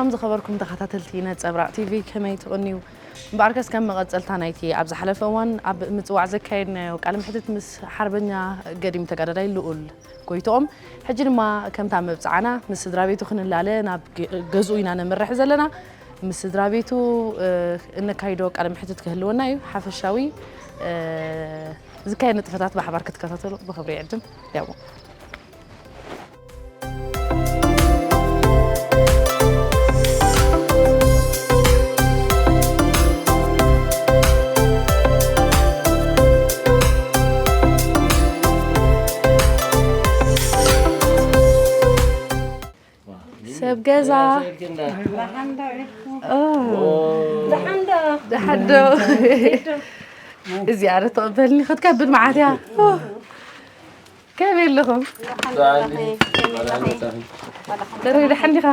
ሰላም ዝኸበርኩም ተኸታተልቲ ነጸብራቕ ቲቪ፣ ከመይ ትቕንዩ? እምበኣርከስ ከም መቐጸልታ ናይቲ ኣብ ዝሓለፈ እዋን ኣብ ምጽዋዕ ዘካየድናዮ ቃለ መሕትት ምስ ሓርበኛ ገዲም ተጋዳላይ ልኡል ጎይትኦም፣ ሕጂ ድማ ከምታ መብጽዓና ምስ ስድራ ቤቱ ክንላለ ናብ ገ-፣ ገዝኡ ኢና ነምርሕ ዘለና። ምስ ስድራ ቤቱ፣ እ፣ እነካይዶ ቃለ መሕትት ክህልወና እዩ። ሓፈሻዊ፣ እ፣ ዝካየድ ንጥፈታት ብሓባር ክትከታተሉ ብኽብሪ ይዕድም። ያሞ። ሰብ ገዛ። ደሓን ዶ? ኦ። ደሓን ዶ? ደሓን ዶ? እዚኣ ዶ ተቐበልኒ? ክትከብድ መዓት እያ። ኦ። ከመይ ኣለኹም? ደሓን ዶ? ደሪ ደሓን ዲኻ?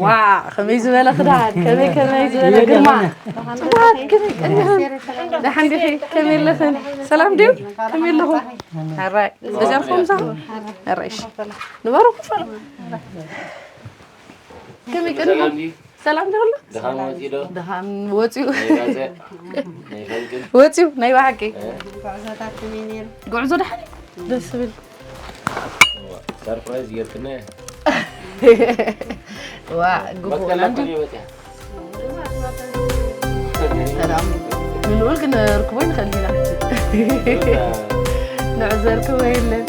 ዋ፣ ከመይ ዝበለ ክዳን፣ ከመይ፣ ከመይ ዝበለ ግርማ። ጽቡቓት፣ ከመይ ቀኒኽን? ደሓን ዲኺ? ከመይ ኣለኽን? ሰላም ድዩ? ከመይ ኣለኹም? ሕራይ፣ ገዛኹም ሳ? ሕራይ፣ እሺ። ንበሩ ክፈሉ። ከመይ ቀኒኹም? ሰላም ድዩ? ሰላም ዶ ኣሎ? ድኻም ወፂኡ ዶ? ድኻም ወፂኡ። ናይ ባፅዕ? ናይ ፈልቅን? ወፂኡ፣ ናይ ብሓቂ። እ? ጉዕዞታት ከመይ ነይሩ? ጉዕዞ ደሓን እዩ። ደስ ዝብል። እዋ፣ ሰርፕራይዝ ጌርክና እያ። ዋ፣ ግቡእ መቀለ ወላንዲ። እኮ ነው የመጣ። ሰላም። ንልኡል ግን ርክቦ ይንኸል ኢና። ንዑ ዘርክቦ የለን።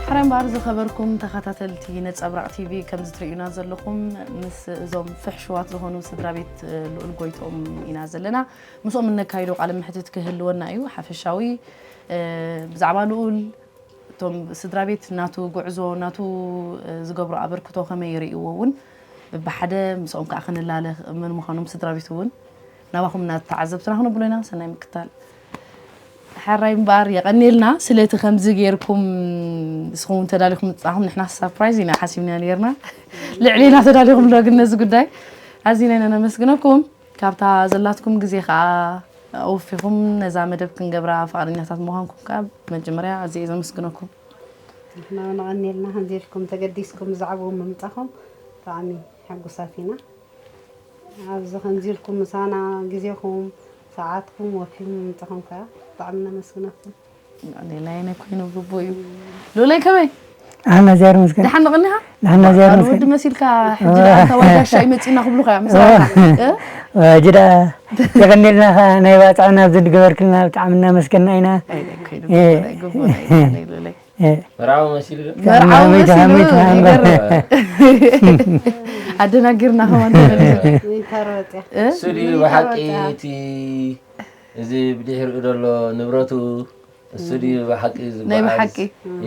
ሕራይ እምበኣር ዝኸበርኩም ተኸታተልቲ ነጸብራቕ ቲቪ፣ ከምዚ ትርእዩና ዘለኹም ምስ እዞም ፍሕሹዋት ዝኾኑ ስድራ ቤት፣ እ፣ ልኡል ጎይትኦም ኢና ዘለና። ምስኦም እነካይዶ ቃለ መሕትት ክህልወና እዩ። ሓፈሻዊ፣ እ፣ ብዛዕባ ልኡል፣ እቶም ስድራ ቤት ናቱ ጉዕዞ፣ ናቱ፣ እ፣ ዝገብሮ ኣበርክቶ ከመይ ይርእይዎ እውን ብብሓደ ምስኦም ከዓ ክንላለ መን ምዃኖም ስድራ ቤት እውን ናባኹም እናተዓዘብትና ክነብሎ ኢና። ሰናይ ምክታል። ሕራይ እምበኣር የቐንየልና ስለቲ ከምዚ ጌርኩም ንስኹም እውን ተዳሊኹም ምጻኹም። ንሕና ሰርፕራይዝ ኢና ሓሲብና ኔርና። ልዕሌና ተዳሊኹም ዶ ግን ነዚ ጉዳይ ኣዚና ኢና ነመስግነኩም። ካብታ ዘላትኩም ግዜ ከኣ ኣወፊኹም ነዛ መደብ ክንገብራ ፍቓደኛታት ምዃንኩም ከኣ መጀመርያ ኣዝየ እየ ዘመስግነኩም። ንሕና እውን ኣቐንየልና ከምዚ ኢልኩም ተገዲስኩም ብዛዕባኡ ምምጻኹም ብጣዕሚ ሕጉሳት ኢና። ኣብዚ ከምዚ ኢልኩም ምሳና ግዜኹም ሰዓትኩም ወፊኹም ምምጻኹም ከኣ ብጣዕሚ ነመስግነኩም። ሌላ የነ ኮይኑ ግቡእ እዩ። ሉለይ ከመይ? ኣነ እግዚኣብሔር ይመስገን። ደሓን ንቕኒኻ? ደሓን እግዚኣብሔር ኣነ ይመስገን። ወዲ መሲልካ ሕጂ ደኣ ኣንታ ዋይ ጋሻ እዩ መጺእና ክብሉኻ እዮም፣ ምስ ረኣኻ። እ? ሕጂ ደኣ የቐንየልና ኸኣ ናይ ባጽዕና ኣብዚ ዝገበርክልና ብጣዕሚ እናመስገንና ኢና። ኣይ፣ ኣይ፣ ኮይኑ እ። ግቡእ ናይ፣ ግቡእ ናይ፣ ናይ ሉለይ። እ። መርዓዊ መሲሉ ዶ? መርዓዊ መሲሉ፣ መርዓዊ ይገርም። ኣደናጊርና ከማን ተመሊሱ። እ? እሱ ድዩ ብሓቂ እቲ እዚ ብድሕሪኡ ዘሎ ንብረቱ እሱ ድዩ ብሓቂ ናይ ዝጓዓዝ ብሓቂ።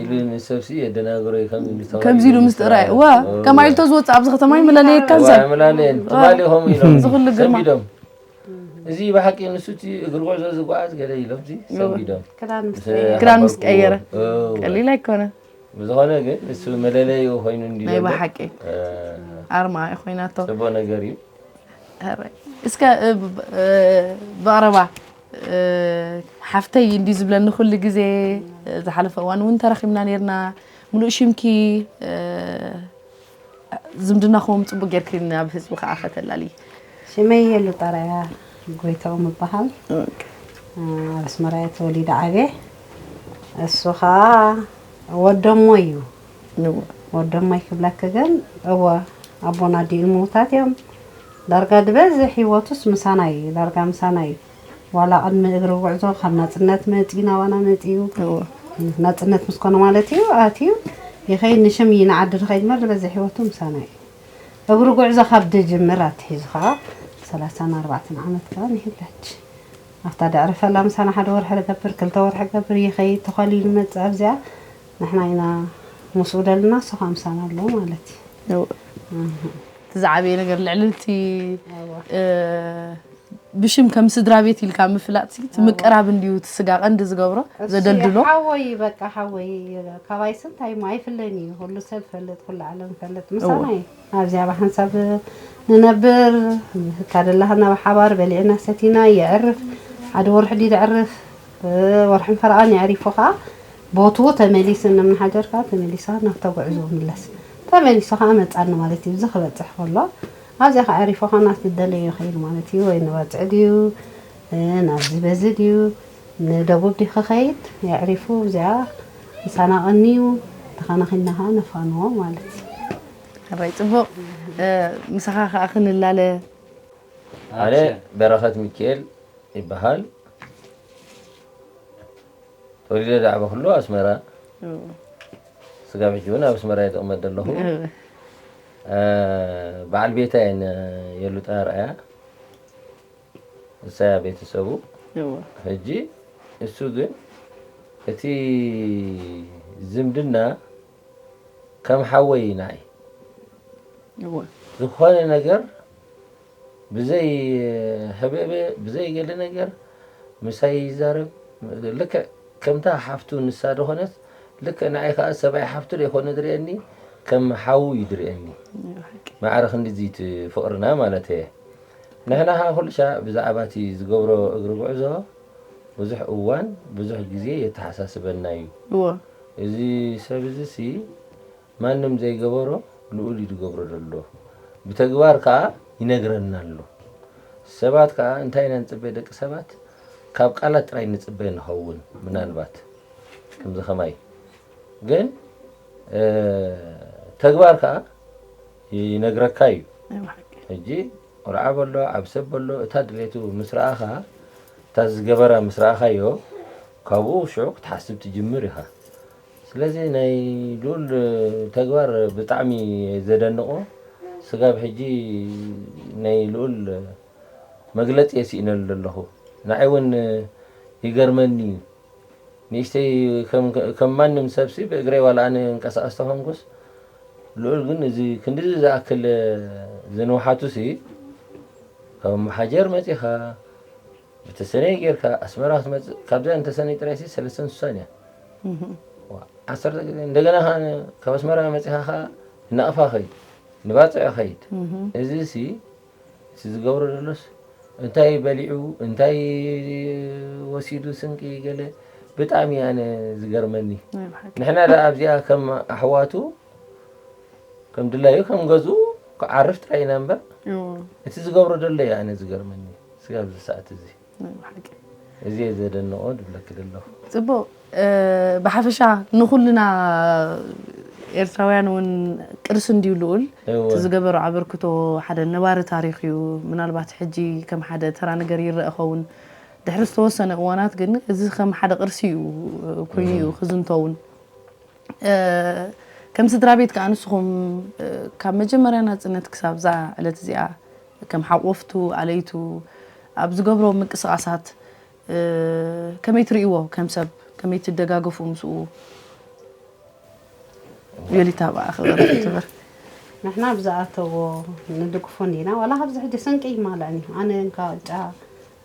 ኢሉ ንሰብሲ የደናግሮ እዩ፣ ከም ኢሉ ከምዚ ኢሉ ተባሂሉ ምስ ጥራይ፣ ምስራይ። ዋ፣ ኦ፣ ከማይ ኢሉ ተዝወፅእ ኣብዚ ከተማ ይመላለየካን ዋ፣ ሰብ። ይመላለየን። ዋ። ትማሊ ከምኡ ኢሎም እዚ ኩሉ ግርማ። ሰቢዶም። እዚ ብሓቂ ንሱ እቲ እግሪ ጉዕዞ ዝጓዓዝ ገለ ኢሎም እዚ ኦ። ሰቢዶም። ክዳን ምስ ምስ ቀየረ። ክዳን ምስ ቀየረ። ኦ። ቀሊል ኣይኮነን። ብዝኾነ ግን ንሱ መለለዩ ኮይኑ እንዲ ናይ ዘሎ፣ ብሓቂ። እ፣ ኣርማ ኮይናቶ። ጽቡቕ ነገር እዩ። ሕራይ። እስከ፣ እ፣ ብ-፣ እ፣ ብቐረባ፣ እ፣ ሓፍተይ እንዲ ዝብለኒ ኩሉ ግዜ፣ እ፣ ዝሓለፈ እዋን እውን ተራኺብና ኔርና። ምሉእ ሽምኪ፣ እ፣ ዝምድናኹም ጽቡቕ ጌርኪ ናብ ህዝቢ ከኣ ከተላሊ። ሽመይ የሉ ጠራያ ጎይታኦም እበሃል። ኦኬ። እ፣ ኣብ ኣስመራ እየ ተወሊደ ዓብየ። እሱ ኸኣ ወደሞ እዩ። ንዎ። ወደሞ ይክብለኪ ግን፣ እወ፣ ኣቦን ኣዲኡን ምዉታት እዮም። ዳርጋ ዝበዝሕ ህይወቱስ ምሳና እዩ፣ ዳርጋ ምሳና እዩ። ዋላ ቅድሚ እግሪ ጉዕዞ ካብ ናጽነት መጺኡ ናባና መጺኡ። እዎ። ናጽነት ምስ ኮነ ማለት እዩ፣ ኣትዩ ይኸይድ፣ ንሽም እዩ ንዓዲ ዝኸይድ እምበር ዝበዝሕ ህይወቱ ምሳና እዩ። እግሪ ጉዕዞ ካብ ዝጅምር ኣትሒዙ ኸኣ ሰላሳን ኣርባዕተን ዓመት ከኣ ንሂብላች። ኣብታ ድዕሪ ፈላ ምሳና ሓደ ወርሒ ዝገብር፣ ክልተ ወርሒ ክገብር ይኸይድ፣ ተኸሊሉ ይመጽእ ኣብዚኣ። ንሕና ኢና ምስኡ ደልና፣ ንሱ ኸኣ ምሳና ኣሎ ማለት እዩ። እዎ። እህ። እቲ ዝዓበየ ነገር ልዕሊ እቲ፣ እዎ። እ፣ ብሽም ከም ስድራ ቤት ኢልካ ምፍላጥ ሲ እቲ ምቅራብ እንድዩ እቲ ስጋ ቀንዲ ዝገብሮ። ዘደልድሎ። ሓወይ በቃ ሓወይ። ካባይስ እንታይ ሞ ኣይፍለን እዩ። ኩሉ ሰብ ፈልጥ ኩሉ ዓለም ፈልጥ ምሳና እዩ። ኣብዚኣ ብሓንሳብ ንነብር። ካደላህና ብሓባር በሊዕና ሰቲና የዕርፍ። ሓደ ወርሒ ድዩ ዘዕርፍ? ወርሕን ፈረቓን የዕሪፉ ከዓ ቦትኡ ተመሊሱ። እምኒ ሓጀር ከዓ ተመሊሳ ናብታ ጉዕዞ ምለስ። ተመሊሱ ከዓ መፃኒ ማለት እዩ። እዚ ክበፅሕ ከሎ ኣብዚኣ ከዓ ኣዕሪፉ ከዓ ናብቲ ዝደለዮ ይኸይድ ማለት እዩ። ወይ ንባፅዕ ድዩ ናብዚ በዚ ድዩ ንደቡብ ድዩ ክኸይድ የዕሪፉ። እዚኣ ምሳና ቀንዩ ተኸናኺንና ከዓ ነፋንዎ ማለት እዩ። ሕራይ ፅቡቕ። ምሳኻ ከዓ ክንላለ። ኣነ በረኸት ሚኪኤል ይበሃል። ተወሊደ ዝዓበኹሉ ኣስመራ። ስጋብ ሕጂ እውን ኣብ ኣስመራ እየ ዝቕመጥ ዘለኹ። በዓል ቤታ እየን የሉጣ ኣርኣያ። እሳያ ቤተሰቡ ሕጂ እሱ ግን እቲ ዝምድና ከም ሓወይ ንዓይ ዝኾነ ነገር ብዘይ ሕበበ ብዘይ ገለ ነገር ምሳይ ይዛረብ። ልክዕ ከምታ ሓፍቱ ንሳ ዝኾነት ልክዕ ንዓይ ከዓ ሰብኣይ ሓፍቱ ዘይኮነ ዝርእየኒ ከም ሓዉ እዩ ዝርእየኒ። ማዕረ ክንድዚ እቲ ፍቕርና ማለት እየ። ንሕና ከዓ ኩሉ ሻዕ ብዛዕባ እቲ ዝገብሮ እግሪ ጉዕዞ ብዙሕ እዋን ብዙሕ ግዜ የተሓሳስበና እዩ። እዎ። እዚ ሰብ እዚ ሲ ማንም ዘይገበሮ ልኡል እዩ ዝገብሮ ዘሎ። ብተግባር ከዓ ይነግረና ኣሎ። ሰባት ከዓ እንታይ ኢና ንፅበ ደቂ ሰባት ካብ ቃላት ጥራይ ንፅበ ንኸውን ምናልባት ከምዚ ከማይ ግን ተግባር ከዓ ይነግረካ እዩ። ሕጂ ቆልዓ በሎ ዓብ ሰብ በሎ እታ ድሌቱ ምስ ረኣኻ እታ ዝገበራ ምስ ረኣኻዮ ካብኡ ሽዑ ክትሓስብ ትጅምር ኢኻ። ስለዚ ናይ ልኡል ተግባር ብጣዕሚ ዘደንቆ ስጋብ ሕጂ ናይ ልኡል መግለፂ የስኢነሉ ዘለኹ። ንዓይ እውን ይገርመኒ እዩ። ንእሽተይ ከም ማንም ሰብሲ ብእግረይ ዋላ ኣነ እንቀሳቀስ ተኾንኩስ ልኡል ግን እዚ ክንድዚ ዝኣክል ዝንውሓቱሲ ካብ መሓጀር መፂኻ ብተሰነይ ጌርካ ኣስመራ ክትመፅእ ካብዛ እንተሰነይ ጥራይሲ ሰለስተን ስሳን እያ። ዓሰርተ ግዜ እንደገና ከዓ ካብ ኣስመራ መፂኻ ከዓ ናቕፋ ኸይድ ንባፅዕ ኸይድ እዚ ሲ እቲ ዝገብሮ ዘሎስ እንታይ በሊዑ እንታይ ወሲዱ ስንቂ ገለ ብጣዕሚ ኣነ ዝገርመኒ። ናይ ብሓቂ። ንሕና ደኣ ኣብዚኣ ከም ኣሕዋቱ ከም ድላዩ ከም ገዝኡ ክዓርፍ ጥራይ ኢና እምበር እዎ። እቲ ዝገብሮ ዘሎ እዩ ኣነ ዝገርመኒ ስጋብ እዚ ሰዓት እዚ። ናይ ብሓቂ። እዚ እየ ዘደንቖ ድብለኪ ዘለኹ። ጽቡቕ። ብሓፈሻ ንኹልና ኤርትራውያን እውን ቅርሲ እንድዩ ልኡል እወ። እቲ ዝገበሮ ኣበርክቶ ሓደ ነባሪ ታሪኽ እዩ። ምናልባት ሕጂ ከም ሓደ ተራ ነገር ይረአ ኸውን ድሕሪ ዝተወሰነ እዋናት ግን እዚ ከም ሓደ ቅርሲ እዩ ኮይኑ እዩ ክዝንቶ እውን። ከም ስድራ ቤት ከዓ ንስኹም ካብ መጀመርያ ናፅነት ክሳብ እዛ ዕለት እዚኣ ከም ሓቆፍቱ ኣለይቱ ኣብ ዝገብሮ ምንቅስቃሳት ከመይ ትርእይዎ? ከም ሰብ ከመይ ትደጋገፉ ምስኡ? ዮሊታ ብኣ ክበረትትበር ንሕና ብዝኣተዎ ንድግፎ እንዲና ዋላ ካብዚ ሕጂ ስንቂ ይማልእን እዩ ኣነ እንካ ጫ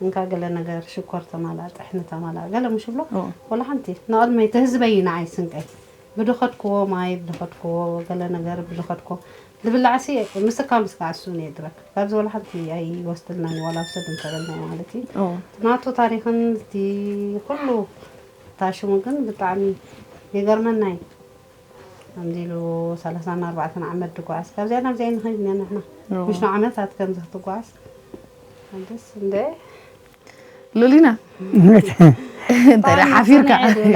እንካ ገለ ነገር ሽኮር ተማልኣ ጥሕኒ ተማልኣ ገለ ምሽ ብሎ ወላ ሓንቲ ንቕድመይ ተህዝበይ እዩ ንዓይ ስንቀይ ብድኸድክዎ ማይ ብድኸድክዎ ገለ ነገር ብድኸድክዎ ዝብላዕሲ ምስካ ምስካ እሱ ነድረክ ካብዚ ወላ ሓንቲ ኣይወስድልናን ዋላ ውሰድ እንተበልና ማለት እዩ ናቱ ታሪኽን እቲ ኩሉ ታሽሙ ግን ብጣዕሚ ይገርመና እዩ ከምዚ ኢሉ ሰላሳን ኣርባዕተን ዓመት ድጓዓዝ ካብዚኣ ናብዚኣ ንኸይድ ኢና ንሕና ምሽ ዓመታት ከምዚ ክትጓዓዝ ደስ እንደ ሉሊና እንታይ ደኣ ሓፊርካ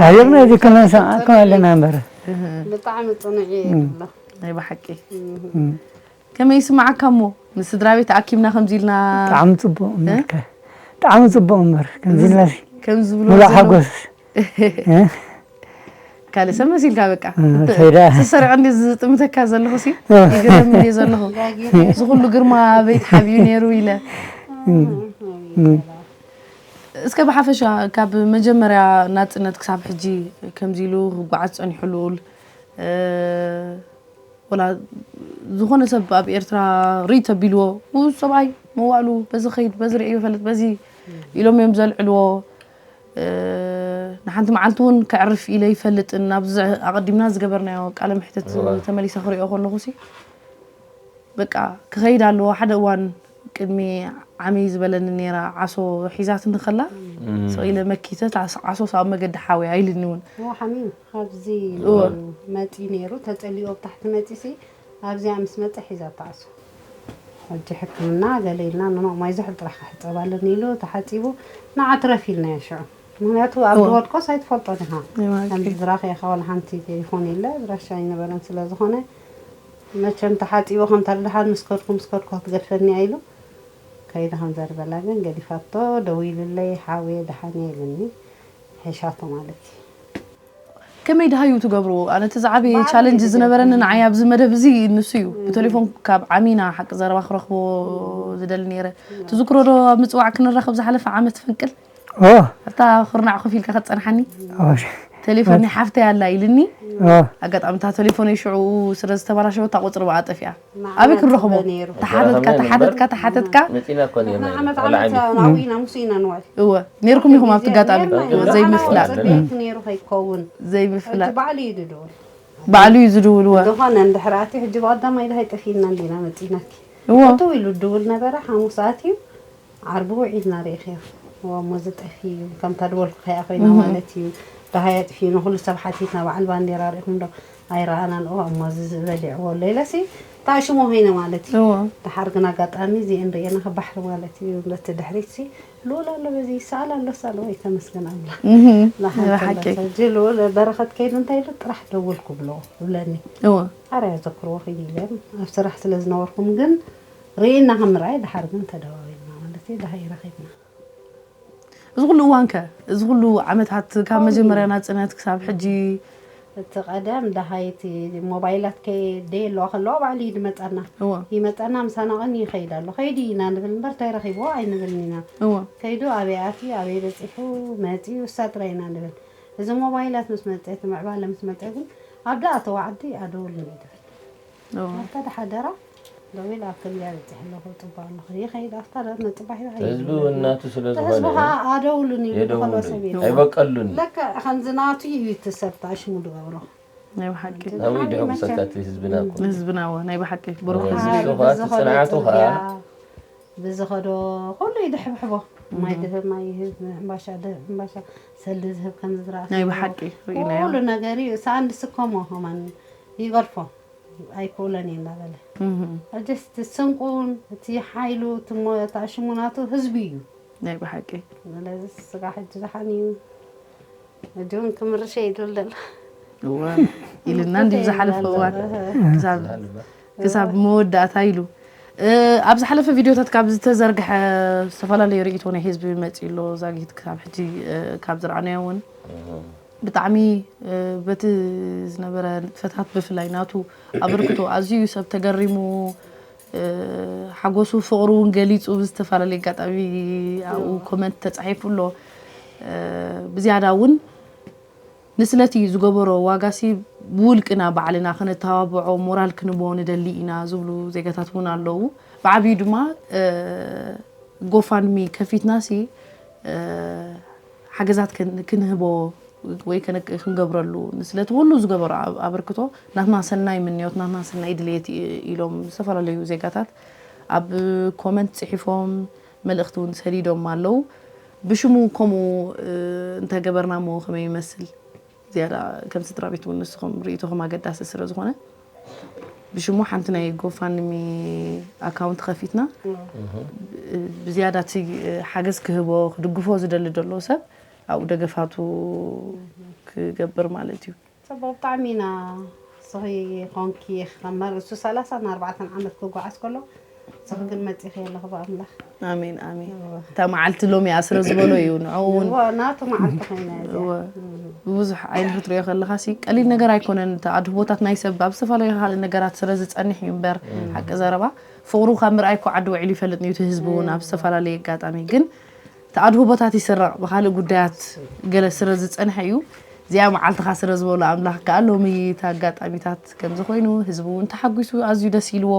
ሃየርና እዚ ከመን ሰምዓኩም ኣለና እምበር ብጣዕሚ ፅኑዕ እዩ ይብሎ ናይ ብሓቂ ከመይ ይስምዓካ እሞ ንስድራ ቤት ኣኪብና ከምዚ ኢልና ብጣዕሚ ፅቡቅ እምበርከ ብጣዕሚ ፅቡቅ እምበር ከምዚ ኢልና ከም ዝብሎ ሙሉእ ሓጎስ ካልእ ሰብ መሲልካ በቃ ተይዳ ተሰሪዖ እንዲ ዝጥምተካ ዘለኹ ሲ ይግረም እንዲ ዘለኹ እዚ ኩሉ ግርማ ኣበይ ተሓቢኡ ነይሩ ኢለ እስከ ብሓፈሻ ካብ መጀመርያ ናፅነት ክሳብ ሕጂ ከምዚ ኢሉ ክጓዓዝ ፀኒሑ ልኡል ወላ ዝኾነ ሰብ ኣብ ኤርትራ ርኢ ተቢልዎ ኡ ሰብኣይ መዋእሉ በዚ ኸይድ፣ በዚ ርእዮ ይፈልጥ፣ በዚ ኢሎም እዮም ዘልዕልዎ። እ፣ ንሓንቲ መዓልቲ እውን ከዕርፍ ኢለ ይፈልጥን። ኣብዚ ኣቐዲምና ዝገበርናዮ ቃለ መሕተት እዋ። ተመሊሰ ክሪኦ ከለኹ ሲ፣ በቃ ክኸይድ ኣለዎ። ሓደ እዋን ቅድሚ ዓሚ ዝበለኒ ነይራ፣ ዓሶ ሒዛትኒ ከላ፣ እም። ስቕ ኢለ መኪተ፣ ዓሶ ሳብ መገዲ ሓውያ ኢልኒ እውን። እዎ፣ ሓሚም ኣብዚ እዎ። መጺኡ ነይሩ፣ ተጸሊኡ ኣብ ታሕቲ መጺሲ፣ ኣብዚኣ ምስ መጸ ሒዛ ተዓሶ። ሕጂ ሕክምና ገለ ኢልና፣ ንኖቕ ማይ ዝሑል ጥራሕ ክሕጸብ ኣለኒ ኢሉ ተሓጺቡ፣ ንዓ ትረፍ ኢልናዮ ሽዑ። ምኽንያቱ ኣብ እዎ። ዝወድቆስ ኣይትፈልጦን ኢኻ። እዎ፣ ከምዚ ኦኬ። ዝራኸ ኢኻ ዋላ ሓንቲ ቴሌፎን የለ፣ ኣድራሻ ኣይነበረን ስለ ዝኾነ፣ መቸም ተሓጺቡ ከምታ ድሓን ምስ ከድኩ፣ ምስ ከድኩ ክትገድፈኒ እያ ኢሉ፣ ከይደ ከም ዘርበላ ግን ገዲፋቶ፣ ደዊሉለይ፣ ሓውየ ደሓን እየ ኢሉኒ፣ ሒሻቶ ማለት እዩ። ከመይ ደሃዩ ትገብርዎ? ኣነ እቲ ዝዓበየ ባዕሉ ቻለንጅ እዩ ዝነበረኒ ዝገብር። ንዓይ ኣብዚ መደብ እዚ ንሱ እዩ። እም። ብቴሌፎን ካብ ዓሚና ሓቂ ዘረባ ክረኽቦ ዝደሊ ነይረ። ትዝክሮ ዶ ኣብ ምጽዋዕ ክንራኸብ ዝሓለፈ ዓመት ፈንቅል? ኦ፣ ኣብታ ኩርናዕ ኮፍ ኢልካ ክትጸንሓኒ? ኦ፣ ቴሌፎን ናይ ሓፍተይ ኣላ ኢልኒ። ኦ፣ ኣጋጣሚ እታ ቴሌፎነይ ሽዑ ስለ ዝተበላሸወት እታ ቁጽሪ ብኣ ጠፊኣ። ንዓና ኣበይ ክንረኽቦ? ጽበ ነይሩ። ተሓተትካ፣ ተራኸብና ነበር። ተሓተትካ፣ ተሓተትካ። መጺና እኮ ነይርና ንዓመት ኢና፣ ዓመት ቆልዓ ኢና። ናብኡ ኢና፣ ምስኡ ኢና ንወዕል። እወ፣ ነይርኩም ኢኹም ኣብቲ ኣጋጣሚ። እወ። ዘይምፍላጥ። ጽበይቲ ነይሩ ከይከውን። ዘይምፍላጥ። እቲ ባዕሉ እዩ ዝድውል። ባዕሉ እዩ ዝድውል፣ እወ። ዝኾነ እንድሕር ኣትዩ፣ ሕጂ ብቐዳማይ ድሃይ ጠፊእና እንዲና መጺናኪ። እወ። እትው ኢሉ ድውል ነበረ፣ ሓሙስ ኣትዩ፣ ዓርቢ ውዒልና ርኢኽዮ። እወ፣ እሞ እዚ ጠፊኡ እዩ። ከምታ ድበልኩ ከያ ኮይና እህ። ማለት እዩ። ደሃይ ኣጥፊኡ፣ ንኹሉ ሰብ ሓቲትና፣ በዓል ባንዴራ ርኢኹም ዶ? ኣይረኣናን። እወ፣ እሞ እዚ ዝበሊዕዎ ኣሎ ኢለሲ፣ ታሽሞ ኮይነ ማለት እዩ። እወ። ደሓር ግን ኣጋጣሚ እዚአን ርኤና፣ ካብ ባሕሪ ማለት እዩ። በቲ ድሕሪት ሲ፣ ልኡል ኣሎ፣ በዚ ይሰኣል ኣሎ፣ ሳለ ወይ ተመስገን ኣምላኽ። እህ። ንሓንቲ ብሓቂ። ኣለቶ። ሕጂ ልኡል በረኸት ከይዱ እንታይ ኢሉ? ጥራሕ ደወልኩ ብሎ፣ ብለኒ። እወ። ኣረ ዘክርዎ ኺድ ኢለ፣ ኣብ ስራሕ ስለ ዝነበርኩም ግን ርኢና ከም ምርኣይ፣ ደሓር ግን ተደዋዊልና ማለት እዩ፣ ደሃይ ረኺብና። እዚ ኩሉ እዋን ከ? እዚ ኩሉ ዓመታት ካብ እም። መጀመርያ ናጽነት ክሳብ ሕጂ? እቲ ቀደም ደሃይ እቲ ሞባይላት ከ-፣ ደየለዋ ከለዋ ባዕሉ እዩ ዝመጻና። እወ። ይመጻና፣ ምሳና ቀን ይኸይድ ኣሎ። ከይዱ ኢና ንብል እምበር፣ እንታይ ረኺብዎ ኣይንብልን ኢና። እወ። ከይዱ ኣበይ ኣትዩ፣ ኣበይ በጺሑ፣ መጺኡ፣ እሳ ጥራይ ኢና ንብል። እዚ ሞባይላት ምስ መጸ፣ እቲ ምዕባለ ምስ መጸ ግን፣ ኣብ ደኣ ተዋዕዲ ኣደውልን እዩ ዝብል። እወ። ኣታ ደሓደራ ደዊል ኣብ ክንደይ በጺሐ ኣለኹ፣ ጽቡቕ ኣለኹ። ይኸይድ ኣፍታ ዶ ነጥባሕ ይኸይድ ህዝቢ ይኸይድ። እውን ናቱ ስለ እቲ ዝኾነ ህዝቢ ኸኣ ኣደውሉን ኢሉ የደውሉ። ዝኸሎ ሰብ የለን። ኣይበቀሉን። ለክዕ ከምዚ ናቱ እዩ እቲ ሰብ ታሽሙ ዝገብሮ። ናይ ብሓቂ። እቲ ናብኡ ዝሓሚ ይደኹሰካ መቸም። እቲ ህዝብና እኮ። ህዝብና እወ፣ ናይ ብሓቂ። ብሩኽ እወ፣ ህዝቢ። ንሱ ኸኣ እቲ ብዝኸዶ ጽንዓቱ ኸኣ ጽርግያ፣ ብዝኸዶ ኩሉ ይድሕብሕቦ። ማይ እህ። ድህብ፣ ማይ ይህብ፣ ሕምባሻ ድህብ፣ ሕምባሻ ሰልዲ ዝህብ ከም ዝራእቲ ናይ እዩ። ብሓቂ ርኢናዮ። ኩሉ ነገር እዩ። ሰኣን ዝስከሞ ከማን ይገድፎ። ኣይክእሎን እየ እንዳበለ። እህ። ኣጀስት ስንቁን እቲ ሓይሉ እቲ ሞ-፣ እቲ ኣሽሙ ናቱ ህዝቢ እዩ። ናይ ብሓቂ። ስለዚ ስጋ ሕጂ ዝሓን እዩ። ሕጂ እውን ክምርሸ እዩ ዝብል ዘሎ። እወ፣ ኢልና እንዲ ዝሓለፈ እዋን። እህ። ክሳብ፣ ክሳብ መወዳእታ ኢሉ። እ፣ ኣብ ዝሓለፈ ቪድዮታት ካብ ዝተዘርግሐ ዝተፈላለዩ ርእይቶ ናይ ህዝቢ መጺኡ ኣሎ። ዛጊት ክሳብ ሕጂ፣ እ፣ ካብ ዝረኣናዮ እውን እህ። ብጣዕሚ፣ እ፣ በቲ ዝነበረ ንጥፈታት ብፍላይ ናቱ ኣበርክቶ ኣዝዩ እዩ ሰብ ተገሪሙ፣ እ፣ ሓጎሱ ፍቕሩ እውን ገሊጹ ብዝተፈላለየ ኣጋጣሚ ኣብኡ ኮመንት ተጻሒፉ ኣሎ። እ፣ ብዝያዳ እውን ንስለቲ ዝገበሮ ዋጋሲ ብውልቅና ባዕልና ከነተባብዖ ሞራል ክንቦ ንደሊ ኢና ዝብሉ ዜጋታት እውን ኣለዉ። ብዓብዩ ድማ፣ እ፣ ጎፋንሚ ከፊትናሲ፣ እ፣ ሓገዛት ክን-፣ ክንህቦ ወይ ከነ-፣ ክንገብረሉ፣ ስለቲ ኩሉ ዝገበሮ ኣብ-፣ ኣበርክቶ ናትና ሰናይ ምንዮት፣ ናትና ሰናይ ድልየት ኢ-፣ ኢሎም ዝተፈላለዩ ዜጋታት ኣብ ኮመንት ጽሒፎም፣ መልእኽቲ እውን ሰዲዶም ኣለዉ። ብሽሙ ከምኡ፣ እ፣ እንተገበርና እሞ ከመይ ይመስል? ዝያዳ ከም ስድራ ቤት እውን ንስኹም ርእይቶኹም ኣገዳሲ ስለ ዝኾነ፣ ብሽሙ ሓንቲ ናይ ጎፋንሚ ኣካውንት ከፊትና፣ እም። ብ-፣ ብዝያዳ እቲ ሓገዝ ክህቦ፣ ክድግፎ ዝደሊ ዘሎ ሰብ ኣብኡ ደገፋቱ ክገብር ማለት እዩ። ጽቡቕ፣ ብጣዕሚ ኢና። ንስኺ ኮንኪ ከመር እሱ ሰላሳን ኣርባዕተን ዓመት ክጓዓዝ ከሎ፣ ንስኺ ግን መጺኺ ኣለኺ ብኣምላኽ። ኣሜን፣ ኣሜን። እወ። እታ መዓልቲ ሎሚ እያ ስለ ዝበሎ እዩ፣ ንዕኡ እውን እወ፣ ናቱ መዓልቲ ኮይና እዚኣ። እወ። እም። ብብዙሕ ዓይኒ ክትሪኦ ከለኻ ሲ፣ ቀሊል ነገር ኣይኮነን። እቲ ኣድህቦታት ናይ ሰብ ኣብ ዝተፈላለዩ ካልእ ነገራት ስለ ዝጸንሕ እዩ እምበር፣ እም። ሓቂ ዘረባ፣ ፍቕሩ ካብ ምርኣይ እኮ ዓዲ ውዒሉ ይፈልጥ እዩ፣ እቲ ህዝቢ እውን ኣብ እም። ዝተፈላለየ ኣጋጣሚ። ግን እቲ ኣድህቦታት ይስረቕ፣ ብኻልእ ጉዳያት ገለ ስለ ዝጸንሐ እዩ። እዚኣ መዓልትኻ ስለ ዝበሎ ኣምላኽ ከኣ ሎሚ እቲ ኣጋጣሚታት ከምዚ ኮይኑ፣ ህዝቢ እውን ተሓጒሱ ኣዝዩ ደስ ኢልዎ።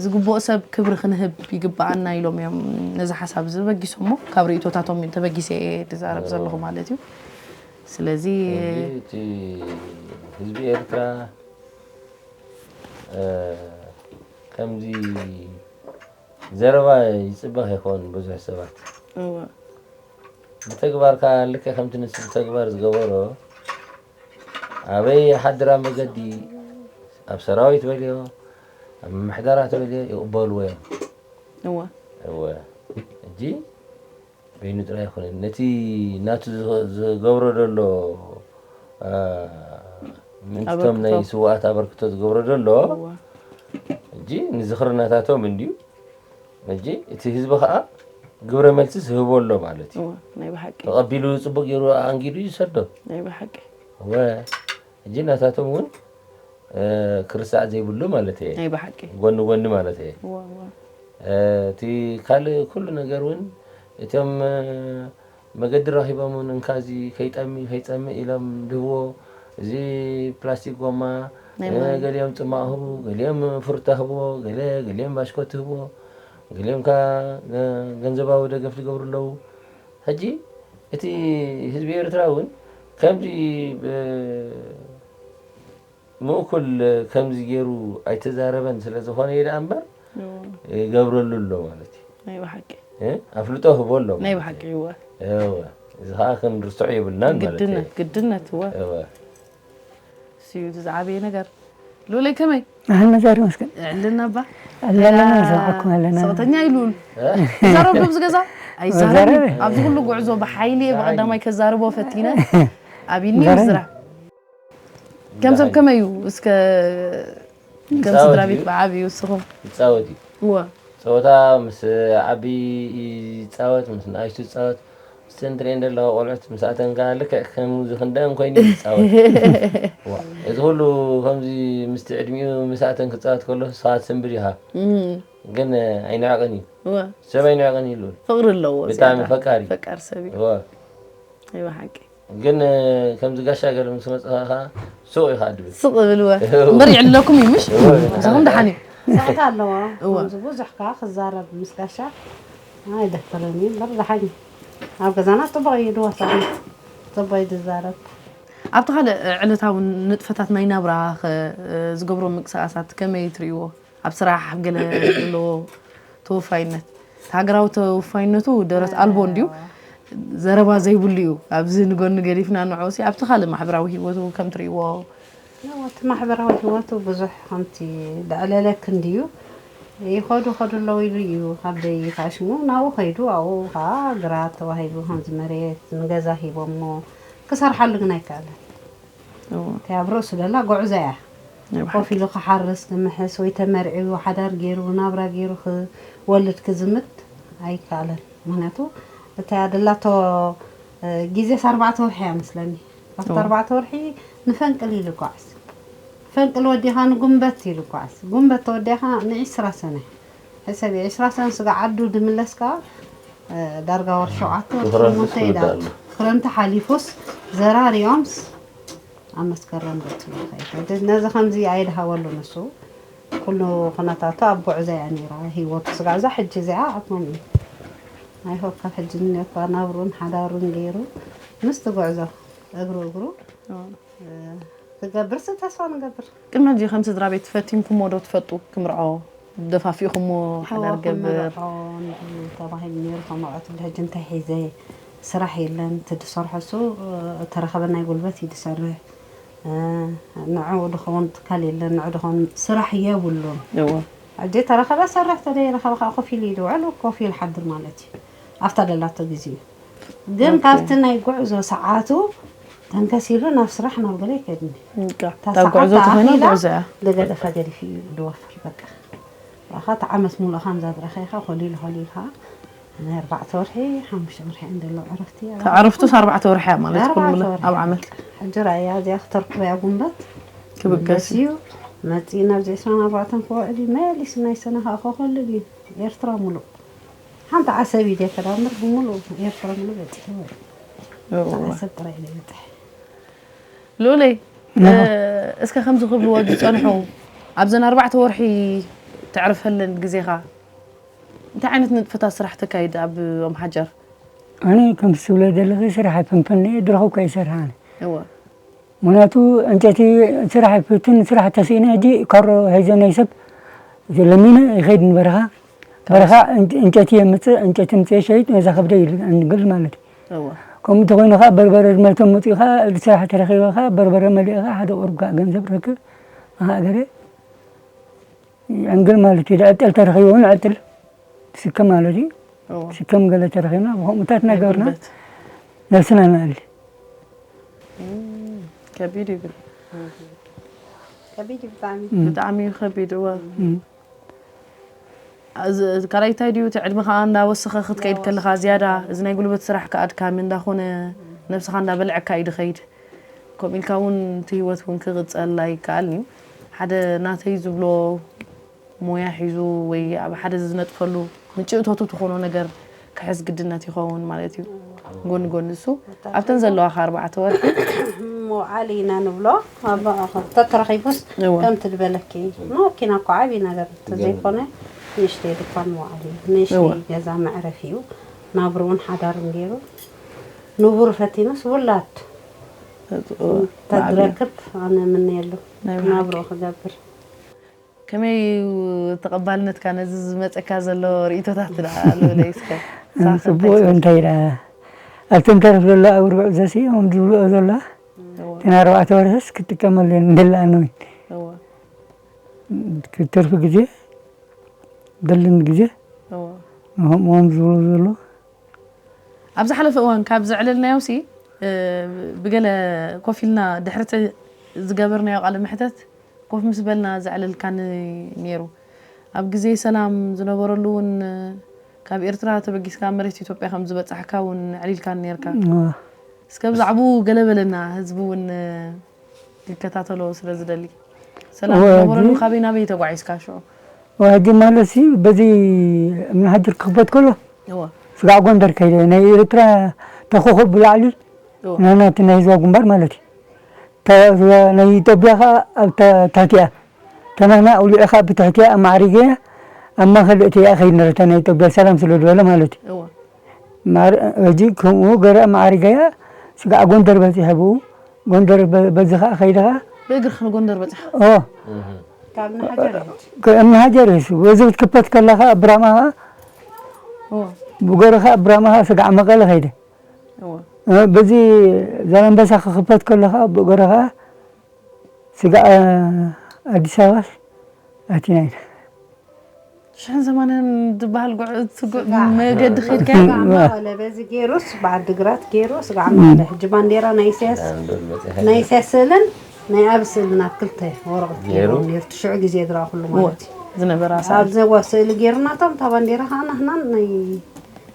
ዝግብኦ ሰብ ክብሪ ክንህብ ይግብኣና ኢሎም እዮም ነዚ ሓሳብ እዚ በጊሶሞ። ካብ ርእይቶታቶም ተበጊሰ እየ ዝዛረብ ዘለኹ ማለት እዩ። ስለዚ ሕጂ እቲ ህዝቢ ኤርትራ ከምዚ ዘረባ ይፅበኽ ይኸውን ብዙሕ ሰባት ብተግባር ከዓ ልክዕ ከምቲ ንሱ ብተግባር ዝገበሮ ኣበይ ሓድራ መገዲ ኣብ ሰራዊት በልዮ ኣብ ምሕደራ ተበልዮ ይቕበልዎ እዮም። እወ እወ እጂ በይኑ ጥራይ ኣይኮነን ነቲ ናቱ ዝገብሮ ዘሎ ምእንትቶም ናይ ስውኣት ኣበርክቶ ዝገብሮ ዘሎ እጂ ንዝኽሪ ናታቶም እንድዩ። እጂ እቲ ህዝቢ ከዓ ግብረ መልሲ ዝህቦ ኣሎ ማለት እዩ። ናይ ብሓቂ ተቐቢሉ ፅቡቅ ገይሩ ኣንጊዱ ይሰዶ። ናይ ብሓቂ እወ እጂ ናታቶም እውን ክርሳዕ ዘይብሉ ማለት እየ። ናይ ብሓቂ ጎኒ ጎኒ ማለት እየ። እወ እወ እቲ ካልእ ኩሉ ነገር እውን እቶም መገዲ ረኺቦም እውን እንካ እዚ ከይጠሚ ከይፀምእ ኢሎም ድህብዎ። እዚ ፕላስቲክ ጎማ ናይ ማይ ገሊኦም ፅማቕ ህቡ፣ ገሊኦም ፍሩታ ህብዎ፣ ገለ ገሊኦም ባሽኮት ህብዎ፣ ገሊኦም ከ ገንዘባዊ ደገፍ ዝገብሩ ኣለዉ። ሕጂ እቲ ህዝቢ ኤርትራ እውን ከምዚ ምእኩል ከምዚ ገይሩ ኣይተዛረበን ስለ ዝኾነ እዩ ደኣ እምበር ይገብረሉ ኣሎ ማለት እዩ። ናይ ብሓቂ እ? ኣፍልጦ ህቦ ኣሎ ናይ ማለት ብሓቂ እዩ። ይወ እወ። እዚ ከዓ ክንርስዖ የብልናን ማለት እዩ። ግድነት ግድነት እወ እወ። እስዩ እቲ ዝዓበየ ነገር ሉለይ ከመይ ኣህል መዛሪ መስገን ዕልና ባ ኣለና ንሰምዓኩም ኣለና ሰቕተኛ ይሉል ይዛረብ ዶ ብዚ ገዛ ኣይዛረብን። ኣብዚ ኩሉ ጉዕዞ ብሓይሊ እየ ብቐዳማይ ከዛርቦ ፈቲነ ኣቢኒ ምስራ ከም ሰብ ከመይ እዩ እስከ ከም ስድራ ቤት ብዓብዩ እስኹም ይፃወት እዩ። እወ ፀወታ ምስ ዓቢ ይፃወት ምስ ንኣሽቱ ይፃወት ምስን ትሪኤን ዘለዋ ቆልዑት ምስኣተን ከዓ ልክዕ ከምዚ ክንደአን ኮይኑ ይፃወት። እዋ፣ እዚ ኩሉ ከምዚ ምስቲ ዕድሚኡ ምስኣተን ክፃወት ከሎ ንስኻ ትስንብድ ኢኻ። እም፣ ግን ኣይንዕቕን እዩ። እወ፣ ሰብ ኣይንዕቕን እዩ ልብል። ፍቕሪ ኣለዎ ብጣዕሚ ዝያዳ። ፈቃሪ። ፈቃር ሰብ እዩ። እዋ፣ ናይ ብሓቂ። ግን ከምዚ ጋሻ ገለ ምስ መፅኻ ከዓ ሱቕ ኢኻ ድብል። ስቕ እብል እወ። እምበር ይዕለኩም እዩ ምሽ? ምሳኹም ደሓን እዩ። ሰዓት ኣለዎ። እወ። ከምዚ ብዙሕ ከዓ ክዛረብ ምስ ጋሻ ኣይደፍርን እዩ እምበር ደሓን እዩ። ኣብ ገዛና ፅቡቕ እዩ ድወሳኒ። ፅቡቕ እዩ ዝዛረብ። ኣብቲ ካልእ ዕለታዊ ንጥፈታት ናይ ናብራ ኸ ዝገብሮ ምንቅስቃሳት ከመይ ትርእይዎ? ኣብ ስራሕ ገለ ዘለዎ ተወፋይነት፣ እቲ ሃገራዊ ተወፋይነቱ ደረት ኣልቦ እንድዩ፣ ዘረባ ዘይብሉ እዩ። ኣብዚ ንጎኒ ገዲፍና ንዕኡሲ ኣብቲ ካልእ ማሕበራዊ ህይወቱ ከም ትርእይዎ? ያው እቲ ማሕበራዊ ህይወቱ ብዙሕ ከምቲ ደዕለለክ እንድዩ ይኸዱ ኸዱ ኣለዉ ኢሉ እዩ ካብ ደይ ካሽሙ ናብኡ ኸይዱ ኣብኡ ኸዓ ግራት ተዋሂቡ ከምዚ መሬት ንገዛ ሂቦሞ ክሰርሓሉ ግን ኣይከኣለን። እወ። እቲኣ ኣብ ርእሱ ደላ ጉዕዞ እያ። ናይ ብሓቂ። ኮፍ ኢሉ ክሓርስ፣ ክምሕስ ወይ ተመርዕዩ ሓዳር ገይሩ ናብራ ገይሩ ክወልድ ክዝምት ኣይከኣለን። ምኽንያቱ እታ ደላቶ ግዜስ ኣርባዕተ ወርሒ እያ መስለኒ። ኣብቲ እወ። ኣርባዕተ ወርሒ ንፈንቅል ኢሉ ይጓዓዝ። ፈንቅል ወዲኻ ንጉንበት ኢሉ ይጓዓዝ። ጉንበት ተወዲኻ ንዒስራ ሰነ። ሕሰቢ፣ ዒስራ ሰነ ስጋዕ ዓዱ ድምለስ ከኣ ዳርጋ ወርሒ ሸውዓተ ወርሒ ክረምቲ ሸሞንተ ኢዳ ክውዳእ ኣሎ። ክረምቲ ሓሊፉስ ዘራርዮምስ ኣብ መስከረም ገጹ ይኸይድ። ሕጂ ነዚ ከምዚ ኣይድሃበሉ ንሱ። ኩሉ ኩነታቱ ኣብ ጉዕዞ እያ ነይራ ህይወቱ። ስጋዕ እዛ ሕጂ እዚኣ ኣብ ከምኡ እዩ። ኣይሆፕ ካብ ሕጂ ንኔርኳ ናብሩን ሓዳሩን ገይሩ ምስቲ ጉዕዞ እግሩ እግሩ ክገብርሲ ተስፋ ንገብር። ቅድሚ ሕጂ ከም ስድራ ቤት ፈቲንኩሞ ዶ ትፈልጡ ክምርዖ? ደፋፊእኹሞ ሓዳር ገብር? ተባሂሉ ነይሩ። ከም ወቕቲ ብሕጂ እንታይ ሒዘ ስራሕ የለን። እቲ ዝሰርሖ እሱ እተረኸበ ናይ ጉልበት እዩ ዝሰርሕ። ንዕኡ ድኸውን ትካል የለን፣ ንዑ ድኸውን ስራሕ የብሉን። እወ። ሕጂ ተረኸበ ሰርሕ፣ ተደይረኸበ ከዓ ኮፍ ኢሉ እዩ ዝውዕል፣ ኮፍ ኢሉ ሓድር ማለት እዩ። ኣብታ ደላቶ ግዜ እዩ። ግን ኦኬ። ካብቲ ናይ ጉዕዞ ሰዓቱ ተንከሲሉ ናብ ስራሕ ናብ ገለ ይከድኒ። በቃ፣ እታ እታ ጉዕዞ ሰዓት ተኾይና ኣኺላ ጉዕዞ እያ። ዝገደፈ ገዲፉ እዩ ዝወፍር በቃ። በቃ፣ እቲ ዓመት ሙሉእ ከምዛ ዝረኸይካ ኮሊሉ ኮሊልካ ናይ ኣርባዕተ ወርሒ፣ ሓሙሽተ ወርሒ እዮም ዘለዉ ዕረፍቲ። ካብ ዕረፍቱስ ኣርባዕተ ወርሒ እያ ማለት ኣርባዕተ ኩሉ ወርሒ። ኣብ ዓመት። ሕጂ ራእያ እዚኣ ክተርክበያ ጉንበት ክብገስ እዩ። መፂኡ ናብዚ ዕስራን ኣርባዕተን ክውዕል እዩ። መሊሱ ናይ ሰነ ከዓ ከኸልል እዩ። ኤርትራ ሙሉእ። ሓንቲ ዓሰብ እዩ ዘይከዳ እምበር ብምሉእ ኤርትራ ሙሉእ በፂሕዎ እዩ። እወ። ዓሰብ ጥራይ እዩ ዘይበፅሕ። ሉለይ፣ እ፣ እስከ ከምዚ ክብልዎ ዝጸንሑ፣ ኣብዘን ኣርባዕተ ወርሒ ተዕርፈለን ግዜኻ እንታይ ዓይነት ንጥፈታት ስራሕ ተካይድ ኣብ ኦም ሓጀር? ኣነ ከምቲ ትብለ ዘለኺ ስራሕ ኣይፈንፈን እየ፣ ድረኹ እኳ ይሰርሕ ኣነ። እወ ምክንያቱ ዕንጨይቲ ስራሕ ይፍትን ስራሕ ተስኢነ ሕጂ ካሮ ሒዘ ናይ ሰብ ለሚነ ይኸይድ ንበረኻ በረኻ ዕንጨይቲ የምፅእ ዕንጨይቲ ምፅእ ሸይጥ ነዛ ከብደ ይልግል ማለት እዩ። ከምኡ እንተኮይኑ ከዓ በርበረ ድመቶም መፅኡ ከዓ ስራሕ ተረኪበ ከዓ በርበረ መሊእኻ ሓደ ቁርብ ከዓ ገንዘብ ረክብ ሃገረ ዕንግል ማለት እዩ። ዕጥል ተረኪቡ እውን ዕጥል ትስከም ማለት እዩ። ትስከም ገለ ተረኪብና ብከምኡታት ነገርና ነብስና ንኣሊ። ከቢድ እዩ ግን ከቢድ እዩ ብጣዕሚ። ብጣዕሚ እዩ ከቢድ እወ። ካልኣይ እንታይ ድዩ እቲ ዕድመ ከዓ እንዳወሰኸ ክትከይድ ከለካ ዝያዳ እዚ ናይ ጉልበት ስራሕ ከዓ ኣድካሚ እንዳኮነ ነብስካ እንዳበልዐካ እዩ ድኸይድ። ከምኡ ኢልካ እውን እቲ ህይወት እውን ክቅፀል ኣይከኣልን እዩ። ሓደ ናተይ ዝብሎ ሞያ ሒዙ ወይ ኣብ ሓደ ዝነጥፈሉ ምጭእቶቱ ትኾኖ ነገር ክሕዝ ግድነት ይኸውን ማለት እዩ። ጎኒ ጎኒ እሱ ኣብተን ዘለዋኻ ኣርባዕተ ወርሒ ምውዓል ኢና ንብሎ። ተተረኺቡስ ከምቲ ዝበለኪ መኪና እኮ ዓብዪ ነገር ተዘይኮነ ንእሽተይ ድኳን ምውዓል እዩ። ንእሽተይ ገዛ መዕረፊ እዩ። ናብርኡን ሓዳርን ገይሩ ንቡር ፈቲኑስ ውላድ ተዝረክብ ኣነ እምነየሉ ናብርኡ ክገብር። ከመይ እዩ ተቐባልነትካ ነዚ ዝመፀካ ዘሎ ርእቶታት ደኣ ልብለይ እስከ? ንሳኺ ጽቡቕ እንታይ እዩ እንታይ ደኣ ኣብተን ተርፍ ዘሎ ኣብ ርብዕ ዘሲ ኦም ዝብልኦ ዘሎ እተን ኣርባዕተ ወርሕስ ክጥቀመሉ እየን እንደላ ኣነዊን እወ ክትርፊ ግዜ ደልን ግዜ እወ ንኸምኦም ዝብሉ ዘሎ ኣብ ዝሓለፈ እዋን ካብ ዘዕለልናዮሲ ብገለ ኮፍ ኢልና ድሕርቲ ዝገበርናዮ ቃለ መሕተት ኮፍ ምስ በልና ዘዕለልካኒ ነይሩ። ኣብ ግዜ ሰላም ዝነበረሉ እውን ካብ ኤርትራ ተበጊስካ መሬት ኢትዮጵያ ከም ዝበጻሕካ እውን ኣዕሊልካኒ ነይርካ። እስከ ብዛዕብኡ ገለ በለና፣ ህዝቢ እውን ክከታተሎ ስለ ዝደሊ። ሰላም ዝነበረሉ ካበይ ናበይ ተጓዒዝካ ሽዑ? ሕጂ ማለትሲ በዚ እምኒ ሃጅር ክኽፈት ከሎ እወ። ስጋዕ ጎንደር ከይደ ናይ ኤርትራ ተኾኾብ ብላዕሊ እወ። ናና እቲ ናይ ህዝባዊ ግንባር ማለት እዩ። ተ- ናይ ኢትዮጵያ ከዓ ኣብ ተ- ታሕቲኣ ተናና ኣውሊዕኻ ብትሕቲኣ ኣማዕሪገያ ኣብ ማእኸል እቲኣ ከይድ ነረታ ናይ ኢትዮጵያ ሰላም ስለ ዝበለ ማለት እዩ። እወ። ማር- ሕጂ ከምኡ ገረ ኣማዕሪገያ ስጋዕ ጎንደር በፂሐ ብኡ ጎንደር በ- በዚ ከዓ ከይድኻ ብእግርኻ ንጎንደር በፂኻ ኦ ካብ ንሃጀር ይኸድ ከ- እምኒ ሃጀር እዩ እሱ በዚ ክትክፈት ከለኻ ብራማኻ እወ። ብገረኻ ብራማኻ ስጋዕ መቐለ ከይደ እወ። እ፣ በዚ ዛላምበሳ ክኽፈት ከሎ ከዓ ብእግሪ ከዓ ስጋዕ ኣዲስ ኣበባ ኣቲና ኢና። ሽሕን ሰማንያን ዝበሃል ጉዕ እቲ ጉዕ መገዲ ከይድካዮ ስጋዕ መቐለ በዚ ገይሩስ ብዓዲግራት ገይሩ ስጋዕ መቐለ ሕጂ ባንዴራ ናይ ኢሳያስ ናይ ኢሳያስ ስእልን ናይ ኣብ ስእልን ኣብ ክልተ ወረቐት ገይሩ ገይሩ ነይሩ እቲ ሽዑ ግዜ ዝረኣኹሉ ማለት እዩ ዝነበረ ኣሳእል ኣብዚ ዋ ስእሊ ገይሩናቶም እታ ባንዴራ ከዓ ናህናን ናይ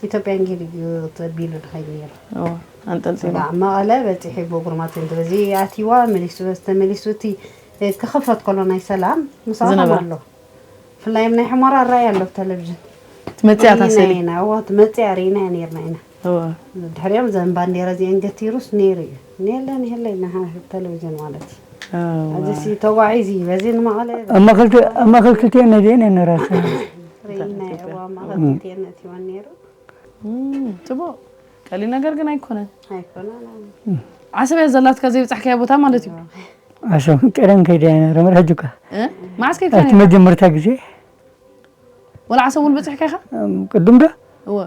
ኢትዮጵያ እንጌል እዩ ተቢሉ ድኸይድ ነይሩ። እወ፣ ኣንጠልጢሉ። ስጋዕ መቐለ በፂሑ ብእግሩ ማለት እዩ። በዚ ኣቲዋ መሊሱ በዚ ተመሊሱ እቲ ክኽፈት ከሎ ናይ ሰላም ምሳኹም ዝነበረ። ኣሎ። ብፍላይ ናይ ሕሞራ ራእይ ኣሎ ብቴሌቪዥን። ትመፅእ እያ እታ ርኢና ስእሊ። ኢና፣ እወ፣ ትመፅእ እያ ርኢና እያ ነይርና ኢና። እወ። ድሕሪኦም ዘን ባንዴራ እዚአን ገቲሩስ ነይሩ እዩ። ነየለን ይህለ ኢና ቴሌቪዥን ማለት እዩ። እወ። ኣዚሲ ተጓዒዙ እዩ። በዚ ንመቐለ ኣብ ማእኸል ክልተ- ኣብ ማእኸል ክልቲኤን ነዚአን እየን ነራሲ። ርኢና እየ፣ እወ፣ ኣብ ማእኸል ክልቲኤን ነእቲወን ነይሩ። ፅቡቅ ቀሊል ነገር ግን ኣይኮነን። ኣይኮነን። ዓሰብ እያ ዘላትካ ዘይብፃሕካያ ቦታ ማለት እዩ። ዓሰብ ቀደም ከይደ ነረ መርሐጅካ እ? መዓስ ከይድካ እቲ ነይርካ? መጀመርታ ግዜ ወላ ዓሰብ እውን በፂሕካ ኢኻ? ቅድም ዶ እወ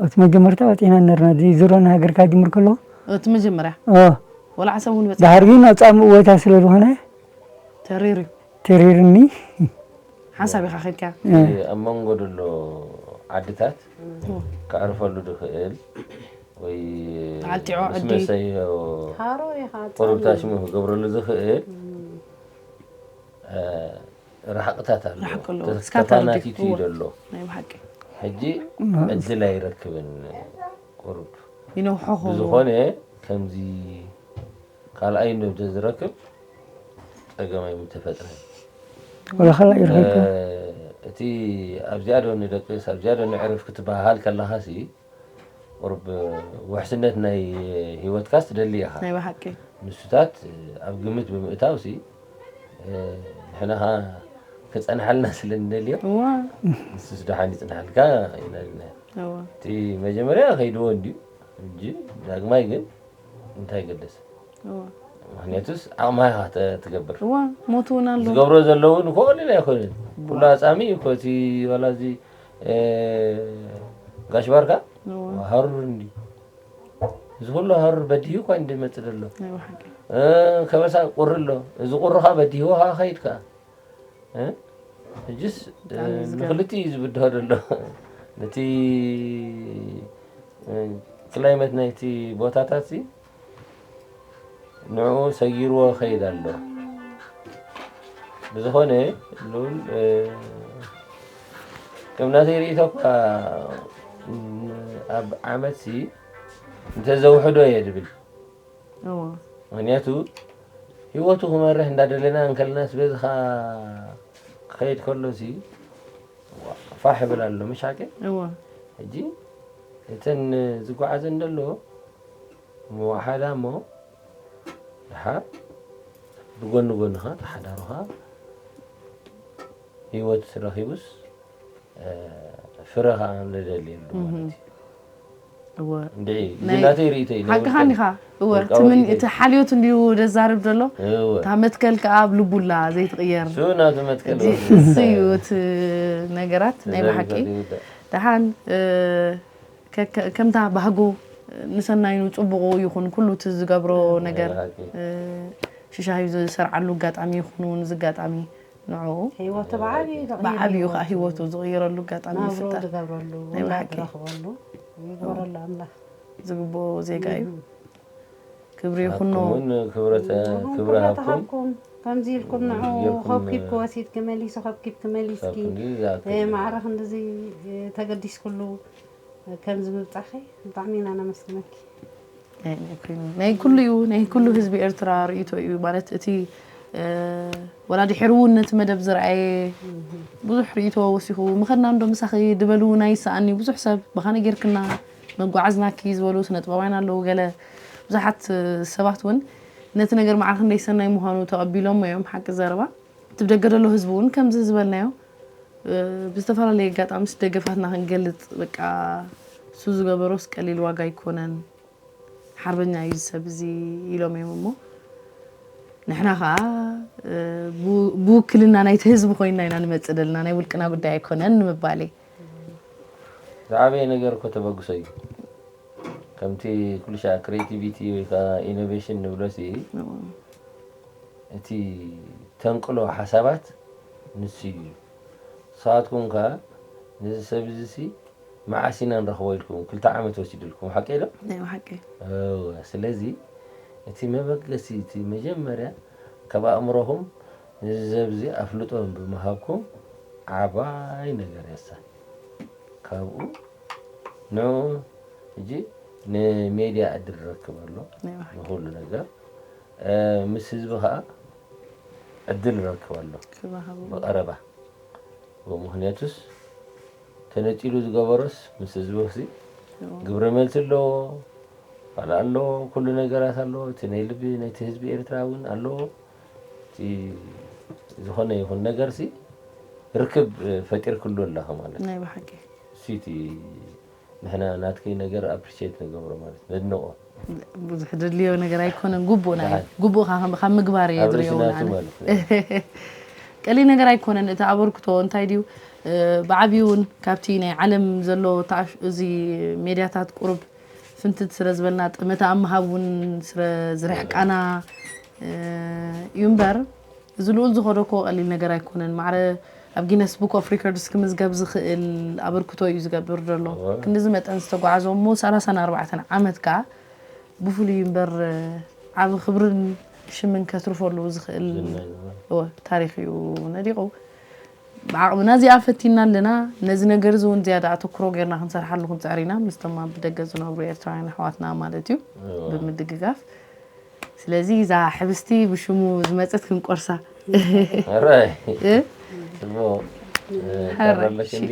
እቲ መጀመርታ ወፂና ነርና እዚ ዙሮ ንሃገርካ ጅምር ከለዎ እቲ መጀመርያ ኦ ወላ ዓሰብ እውን በፂሕካ ዳሕር ግን ኣብ ፃምእ ቦታ ስለ ዝኾነ ተሪሩ ተሪርኒ ሓንሳብ ኢኻ ከድካ እቲ ኣብ መንጎ ዘሎ ዓድታት ከዕርፈሉ ዝኽእል ወይ በዓል ጢዖ ምስ ዕዲ። መሰዮ ሃሮ ኢኻ ቁሩብ ታሽሙ ክገብረሉ ዝኽእል ርሓቕታት ኣለዎ። ርሓቕ ኣለዎ። ተስ- ስካታል ተፋናቲቱ ድዩ? እዩ ዘሎ። ናይ ብሓቂ። ሕጂ ዕድል ኣይረክብን ቁሩብ ይነውሖ ኸውን። ብዝኾነ ከምዚ ካልኣይ እንዶ እንተዝረክብ ፀገም ኣይምተፈጥረን። ወላ ካልኣይ ይረክብ። እ፣ እቲ ኣብዚኣ ዶ ንደቅስ ኣብዚኣ ዶ ንዕርፍ ክትበሃል ከለኻሲ ቁሩብ ውሕስነት ናይ ሂወትካስ ትደሊ ኢኻ። ናይ ብሓቂ። ንሱታት ኣብ ግምት ብምእታው ሲ ንሕና ኸዓ ክጸንሓልና ስለ እንደልዮ እዋ ንሱስ ደሓን ይጽንሓልካ። ኢና ኢልና። እዋ እቲ መጀመርያ ከይድዎ እንድዩ እንጂ ዳግማይ ግን እንታይ ገደሰ? እዋ ምክንያቱስ ዓቕምኻ ኢኻ ተ- ትገብር። እዋ ሞት እውን ኣሎ። ዝገብሮ ዘለውን እኮ ቀሊል ኣይኮነን። ኩሉ ኣጻሚ እኮ እቲ ዋላ እዚ እ፣ ጋሽ ባርካ እዋ ሃሩር እንዲ እዚ ኩሉ ሃሩር በዲሁ እኳ እንዲ መጽእ ዘሎ ናይ ብሓቂ እ፣ ከበሳ ቁሪ ኣሎ። እዚ ቁሪ ኻ በዲህዎ ኻ ኸይድ ከኣ እ፣ ሕጅስ እ፣ ብጣዕሚ ዝገርም። ንክልቲኡ እዩ ዝብድሆ ዘሎ ነቲ እ፣ ክላይመት ናይቲ ቦታታት ሲ ንዕኡ ሰጊርዎ ይኸይድ ኣሎ። ብዝኾነ ሉል እ፣ ከም ናተይ ርእይቶ እኳ እ፣ ኣብ ዓመት ሲ እንተዘውሕዶ እየ ድብል። እዎ ምክንያቱ ህይወቱ ክመርሕ እንዳደለና እንከለናስ በዚ ኸዓ ክኸይድ ከሎ ሲ ፋሕ ይብል ኣሎ። ምሽ ሓቂ? እዎ ሕጂ እተን ዝጓዓዘን ዘሎ ምወሓዳ እሞ ድሓር ብጎኒ ጎንኻ ተሓዳሩኻ ህይወት ረኺቡስ እ፣ ፍረ ኸዓ ንደልየሉ ማለት እዩ። እዎ እንድዒ ናይ- ናተይ ርእይቶ እዩ። ናይ ሓቅኻ ውልቀ- ኒኻ እወ ውልቃዊ ትምን ርእይቶ እቲ ሓልዮት እንዲሁ ደዛርብ ዘሎ እወ። እታ መትከል ከዓ ኣብ ልቡላ ዘይትቕየር እሱ ናቱ መትከል እዚ እወ። እሱ እዩ እቲ ነገራት ናይ ብሓቂ ተዛሪብካ ዘይውዳእ። ደሓን እ፣ ከ- ከ- ከምታ ባህጉ ንሰናይኑ ፅቡቑ ይኹን ኩሉ እቲ ዝገብሮ ነገር ናይ ብሓቂ። እ፣ ሽሻዩ ዝሰርዓሉ ኣጋጣሚ ይኹን እውን እዚ ኣጋጣሚ ንዕኡ ህይወቱ ብዓብዩ ተቐይሩ ብዓብዩ ከዓ ህይወቱ። ህይወቱ ዝቕይረሉ ኣጋጣሚ ናብሮ ይፍጠር ዝገብረሉ ናይ ውላድ ብሓቂ። ዝረኽበሉ ይግበረሉ ኣምላኽ ዝግብኦ ዜጋ እዩ። ክብሪ ይኹኖ። ሃብኩምን ክብረተ ንኹም ክብረ ክብረት ሃብኩም ሃብኩም ከምዚ ኢልኩም ንዑ ጌርኩም፣ ከብኪብኪ ወሲድኪ መሊሱ ከብኪብኪ መሊስኪ ሳብ ክንዲ ዝኣክል እ፣ ማዕረ ክንድዚ እ፣ ተገዲስኩሉ እ፣ ከምዚ ምብጻኺ ብጣዕሚ ኢና ነመስግነኪ። ናይ ናይ ኮይኑ ናይ ኩሉ እዩ ናይ ኩሉ ህዝቢ ኤርትራ ርእይቶ እዩ ማለት እቲ እ፣ ወላ ድሕሪ እውን ነቲ መደብ ዝረኣየ ብዙሕ ርእይቶ ወሲኹ ምኸድና እንዶ ምሳኺ ድበሉ ናይ ይሰኣኒ ብዙሕ ሰብ ብኻነ ጌርክና መጓዓዝናኪ ዝበሉ ስነጥበባውያን ኣለዉ ገለ ብዙሓት እ፣ ሰባት እውን ነቲ ነገር ማዕረ ክንደይ ሰናይ ምዃኑ ተቐቢሎሞ እዮም ሓቂ ዘረባ እቲ ብደገ ዘሎ ህዝቢ እውን ከምዚ ዝበልናዮ እ፣ ብዝተፈላለየ ኣጋጣሚስ ደገፋትና ክንገልፅ በቃ እሱ ዝገበሮስ ቀሊል ዋጋ ኣይኮነን ሓርበኛ እዩ እዚ ሰብ እዚ ኢሎም እዮም እሞ ንሕና ከዓ እ፣ ብ- ብውክልና ናይቲ ህዝቢ ኮይንና ኢና ንመፅእ ዘለና ናይ ውልቅና ጉዳይ ኣይኮነን ንምባል እዩ ዝዓበየ ነገር እኮ ተበግሶ እዩ። ከምቲ ኩሉ ሻዕ ክሬቲቪቲ ወይ ከዓ ኢኖቬሽን ንብሎ ሲ እቲ ተንቅሎ ሓሳባት ንሱ እዩ። ንስኻትኩም ከ ነዚ ሰብ እዚ ሲ መዓስ ኢና ንረኽቦ ኢልኩም ክልተ ዓመት ወሲድልኩም ሓቂ ዶ? ናይ ብሓቂ እወ፣ ስለዚ እቲ መበገሲ እቲ መጀመርያ ካብ ኣእምሮኹም ነዚ ሰብ እዚ ኣፍልጦ ብምሃብኩም ዓባይ ነገር የሳ ካብኡ ንዑ ሕጂ ንሜድያ ዕድል ረክብ ኣሎ ናይ ብሓቂ ንኩሉ ነገር እ፣ ምስ ህዝቢ ከዓ ዕድል ረክብ ኣሎ ክባሃቡ ብቐረባ ምክንያቱስ ተነፂሉ ዝገበሮስ ምስ ህዝቢ ሲ ግብረ መልሲ ኣለዎ ካልእ ኣለዎ ኩሉ ነገራት ኣለዎ እቲ ናይ ልቢ ናይቲ ህዝቢ ኤርትራ እውን ኣለዎ እቲ ዝኾነ ይኹን ነገር ሲ ርክብ ፈጢርክሉ ኣለኻ ማለት ናይ ብሓቂ ሲ እቲ ንሕና ናትከይ ነገር ኣፕሪሼት ንገብሮ ማለት ነድንቆ ብዙሕ ድልዮ ነገር ኣይኮነን ግቡእና እዩ ደሓን። ግቡእካ ከም- ካብ ምግባር እየ ኣብ ዝሪኦ ርእሲ ናቱ ንዓነ ማለት እዩ ቀሊል ነገር ኣይኮነን እቲ ኣበርክቶ እንታይ ድዩ እ፣ ብዓብዩ እውን ካብቲ ናይ ዓለም ዘሎ ተኣሽ- እዚ ሜድያታት ቁሩብ ፍንትት ስለ ዝበልና ጠመተ ኣብ ምሃብ እውን ስለ ዝርሕቃና እ፣ እዩ እምበር እዚ ልኡል ዝኸዶ እኮ ቀሊል ነገር ኣይኮነን ማዕረ ኣብ ጊነስ ቡክ ኦፍ ሪከርድስ ክምዝገብ ዝኽእል ኣበርክቶ እዩ ዝገብር ዘሎ እወ። ክንድዚ መጠን ዝተጓዓዞ እሞ ሰላሳን ኣርባዕተን ዓመት ከዓ ብፍሉይ እምበር ዓቢ ክብርን ሽምን ከትርፈሉ ዝኽእል ዝናን እወ። እወ ታሪኽ እዩ ነዲቑ ብዓቕምና እዚኣ ፈቲና ኣለና ነዚ ነገር እዚ እውን ዝያዳ ኣተኩሮ ጌርና ክንሰርሓሉ ክንፅዕር ኢና ምስቶም ኣብ ደገ ዝነብሩ ኤርትራውያን ኣሕዋትና ማለት እዩ እወ። ብምድግጋፍ ስለዚ እዛ ሕብስቲ ብሽሙ ዝመፀት ክንቆርሳ ሕራይ እ? ጽቡቕ እ፣ ሕራይ፣ ቀረበሽ እንዲ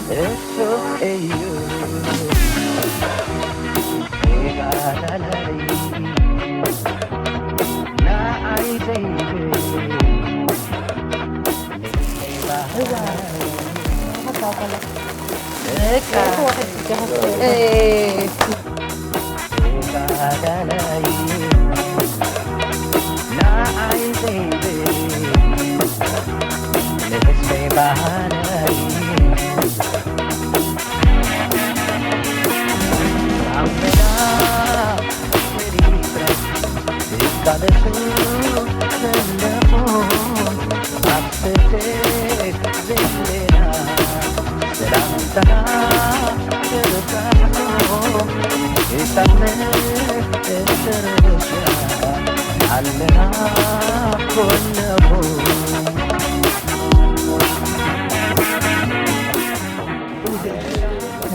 It's okay, you.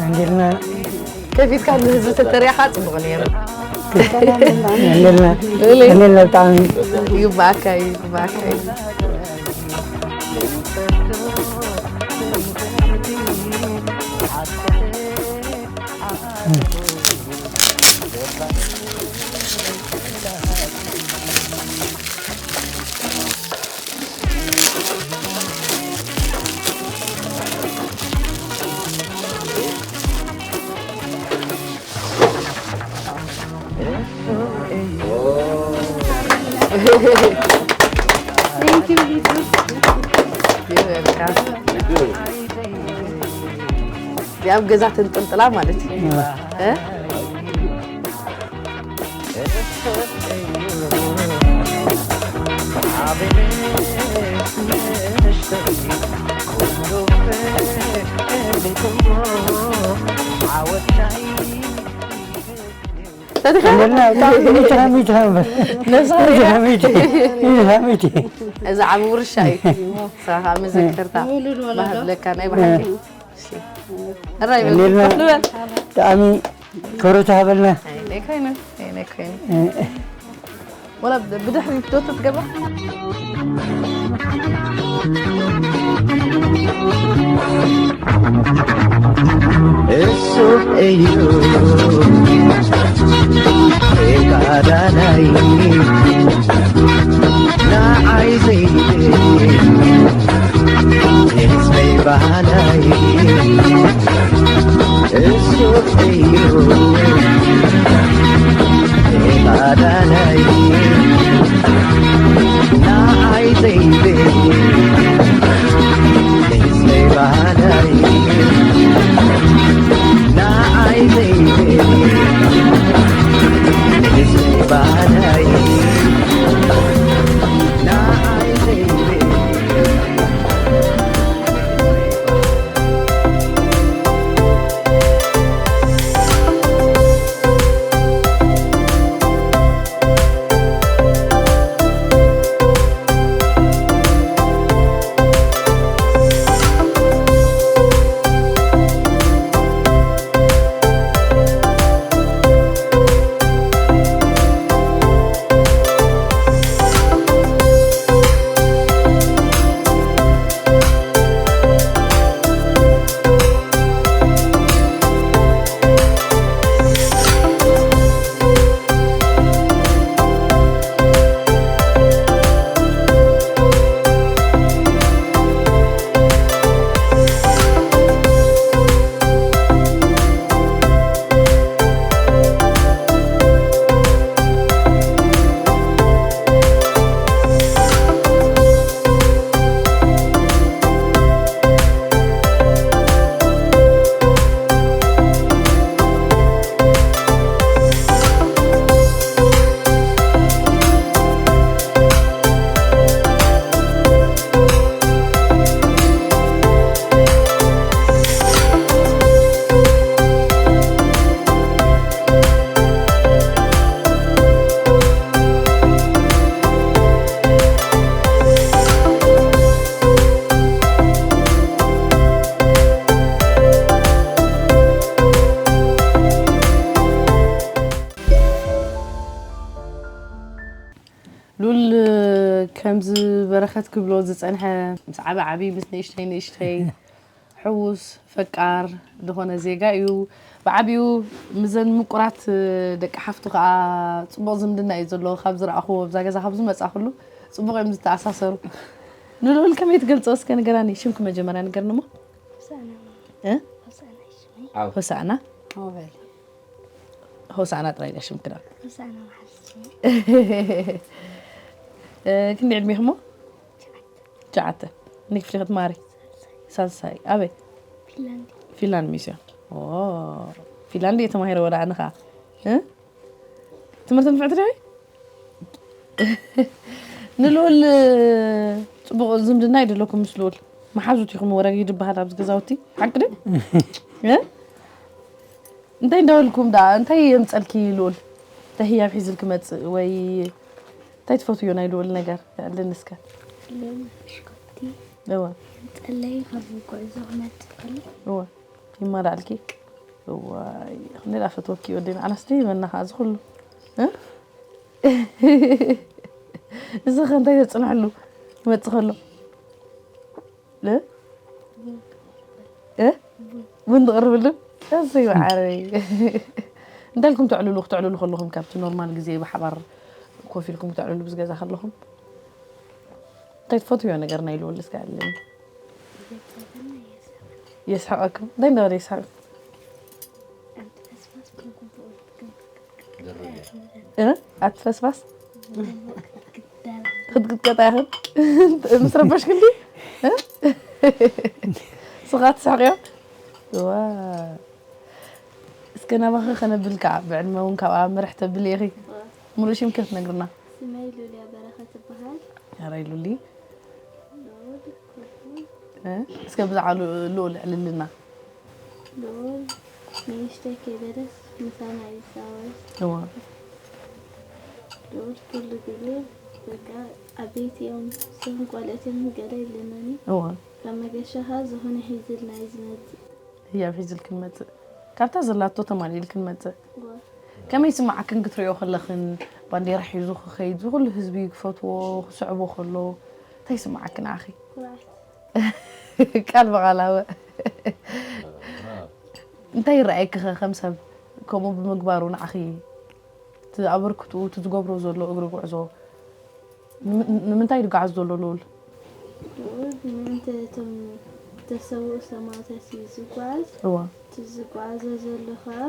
እንዴልና ከፊትካ ንህዝቢ ተተሪኣኻ ጽቡቕ ነይሩ። እንዴልና እንዴልና ብጣዕሚ ይግባኣካ እዩ፣ ይግባኣካ እዩ። ኣብ ገዛ ተንጠልጥላ ማለት እዩ። እ? ሚትኻ፣ ሚትኻ እምበር። ነብስኻ ሚትኻ፣ ሚትኻ፣ ሚትኻ፣ ሚትኻ። እዚ ዓቢ ውርሻ እዩ። ስራኻ መዘከርታ። ውሉድ ወለዶ። ባህብለካ ናይ ብሓቂ። እሺ። ሕራይ በል። እንዴት ነህ? ኮፍ ንበል። ብጣዕሚ ክብረት ሃበልና። ኣይነ ኮይኑ፣ ኣይነ ኮይኑ። እ። ወላ ብ-፣ ብድሕሪት ዶ ትትገባ? እሱ እዩ ተጋዳላይ ንዓይ ዘይብል ህዝበይ ባህላይ እሱ እዩ ተጋዳላይ ንዓይ ዘይብል ህዝበይ ባህላይ ንዓይ ዘይብል ህዝበይ ባህላይ ንዓይ ዘይብል ሉል ከምዚ በረኸት ክብሎ ዝጸንሐ ምስ ዓቢ ዓቢ ምስ ንእሽተይ ንእሽተይ ሕዉስ ፈቃር ዝኾነ ዜጋ እዩ። ብዓቢኡ ምዘን ምቁራት ደቂ ሓፍቱ ከኣ ጽቡቕ ዝምድና እዩ ዘለዎ። ካብ ዝረኣኹዎ ኣብዛ ገዛ ካብ ዝመጻኹሉ ጽቡቕ እዮም ዝተኣሳሰሩ። ንልኡል ከመይ ትገልጾ እስከ ንገራኒ? ሽምኪ መጀመርያ ንገርኒ እሞ። እ? ሆሳእና። ሆሳእና ጥራይ ድያ ሽምክና? እ፣ ክንደይ ዕድሜኹም? ትሽዓተ። ንክፍሊ ክትማሪ? ሳልሳይ። ኣበይ? ፊንላንድ። ፊንላንድ ሚስዮን። ኦ፣ ፊንላንድ እየ ተማሂረ ወላ ኣነ ኸዓ። እ? ትምህርቲ ንፍዕቲ ዲኺ? ንልኡል ጽቡቕ ዝምድና ይደለኩም ምስ ልኡል። መሓዙት ኢኹም ወረጊድ ይበሃል ኣብዚ ገዛውቲ። ሓቂ ድዩ? እ? እንታይ እንዳበልኩም ደኣ? እንታይ የምጸልኪ ልኡል? እንታይ ህያብ ሒዝልኪ መጽእ ወይ እንታይ ትፈትዮ ናይ ልኡል ነገር? ኣዕልኒ እስከ። ልኡል ሽኮቲ እወ። ጠለይ ካብ ጉዕዞ ክመጽእ ከሎ እወ። ይማላልኪ። እዋይ፣ ክንደይ ደኣ ፈትወኪ ወደይ፣ ንዓናስ ደይ መና ከኣ እዚ ኩሉ። እ? እዚ ከ እንታይ ተጽንሕሉ ይመጽእ ከሎ? እ? እ? ቡን ትቕርብሉ? እሰይ መዓረይ። እንታይ ኢልኩም ተዕልሉ፣ ክተዕልሉ ከለኹም ካብቲ ኖርማል ግዜ ብሓባር ኮፍ ኢልኩም ክተዕልሉ ብዚ ገዛ ከለኹም? እንታይ ትፈትውዮ ነገር ናይ ልኡል እስከ ኣለኒ? የስሕቐኩም? እንታይ እንዳበለ የስሕቕ? እ? ኣቲ ፈስፋስ? ክትቅጥቀጣ ኢኽን? ምስ ረበሽክን ድዩ? እ? ስኻ ትስሕቕዮ? ዋ። እስከ ናባኺ ከነብል ከዓ፣ ብዕድመ እውን ካብኣ ምርሕ ተብሊ ኢኺ። ዋ። ሙሉእ ሽምኪ ክትነግርና? ስመይ ሉልያ በረኸት እበሃል። ሕራይ ሉሊ። ሉል ኩሉ። እ? እስከ ብዛዕባ ሉ-፣ ልኡል ኣዕልልና። ልኡል ንእሽተይ ከይበለስ ምሳና እዩ ዝፃወት። እዋ። ልኡል ኩሉ ግዜ በቃ ዓበይቲ እዮም፣ ንስኹም ቆልዑት እዮም ገለ ይብለናኒ። እዋ። ካብ መገሻ ኸዓ ዝኾነ ሒዝልና እዩ ዝመፅእ። ህያብ ሒዝልክን መፅእ። ካብታ ዘላቶ ተማሊእልክን መፅእ። እዋ። ከመይ ይስምዓክን ክትሪኦ ከለኽን፣ ባንዴራ ሒዙ ክኸይድ፣ እዚ ኩሉ ህዝቢ ክፈትዎ፣ ክስዕቦ ከሎ፣ እንታይ ይስምዓክን ንዓኺ? ኩርዓት። ቃል ብቓል ኣበ። እንታይ ይረኣየኪ ኸ ከም ሰብ ከምኡ ብምግባሩ ንዓኺ? እቲ ኣበርክትኡ፣ እቲ ዝገብሮ ዘሎ እግሪ ጉዕዞ ንም-፣ ንምንታይ ይጓዓዝ ዘሎ ልኡል? ልኡል ምእንተ እቶም ዝተሰውኡ ሰማእታት እዩ ዝጓዓዝ። እዋ። እቲ ዝጓዓዞ ዘሎ ኸዓ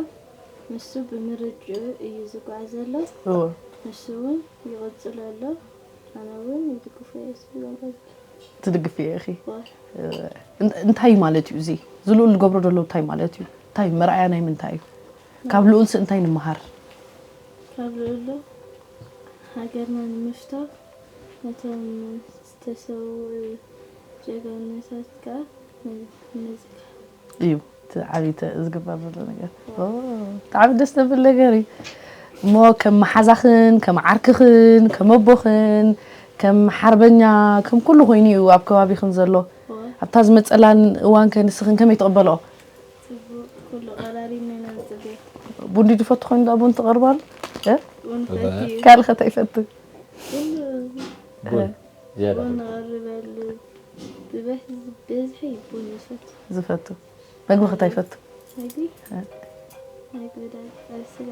ንሱ ብምርድኡ እዩ ዝጓዓዝ ዘሎ። እዋ። ንሱ እውን ይቕጽሎ ኣሎ። ኣነ እውን ይድግፎ እየ ዝብል ኣሎ። ትድግፍዮ ኢኺ? እዋ። እ፣ እን-፣ እንታይ ማለት እዩ እዚ? እዚ ልኡል ዝገብሮ ዘሎ እንታይ ማለት እዩ? እንታይ መርኣያ ናይ ምንታይ እዩ? ካብ ልኡልሲ እንታይ ንምሃር? ካብ ልኡሉ ሃገርና ንምፍታው ነቶም ዝተሰውኡ ጀጋኑታት ከኣ ን-፣ ንዝክር። እዩ እቲ ዓብዪ ተ-፣ ዝግበር ዘሎ ነገር። ኦ፣ ብጣዕሚ ደስ ዘብል ነገር እዩ። እሞ ከም መሓዛኽን፣ ከም ዓርክኽን፣ ከም ኣቦኽን፣ ከም ሓርበኛ፣ ከም ኩሉ ኮይኑ እዩ ኣብ ከባቢኽን ዘሎ። ኦ። ኣብታ ዝመጸላን እዋን ከ ንስኽን ከመይ ትቕበልኦ? ጽቡቕ፣ ኩሉ ቀራሪብና ኢና ንጽበዮ። ቡን ድዩ ዝፈቱ ኮይኑ ደኣ ቡን ትቐርባሉ? እ? ቡን ፈትዩ። ካልእ ከ እንታይ ይፈቱ? ኩሉ ቡን፣ እ። ዝያዳ ቡን ቡን። ንቐርበሉ። ብበዝ-፣ ብብዝሒ ቡን ይፈቱ። ዝፈቱ። መግቢ ከ እንታይ ይፈቱ? መግቢ? እ። መግቢ ዳ-፣ እ፣ ስጋ።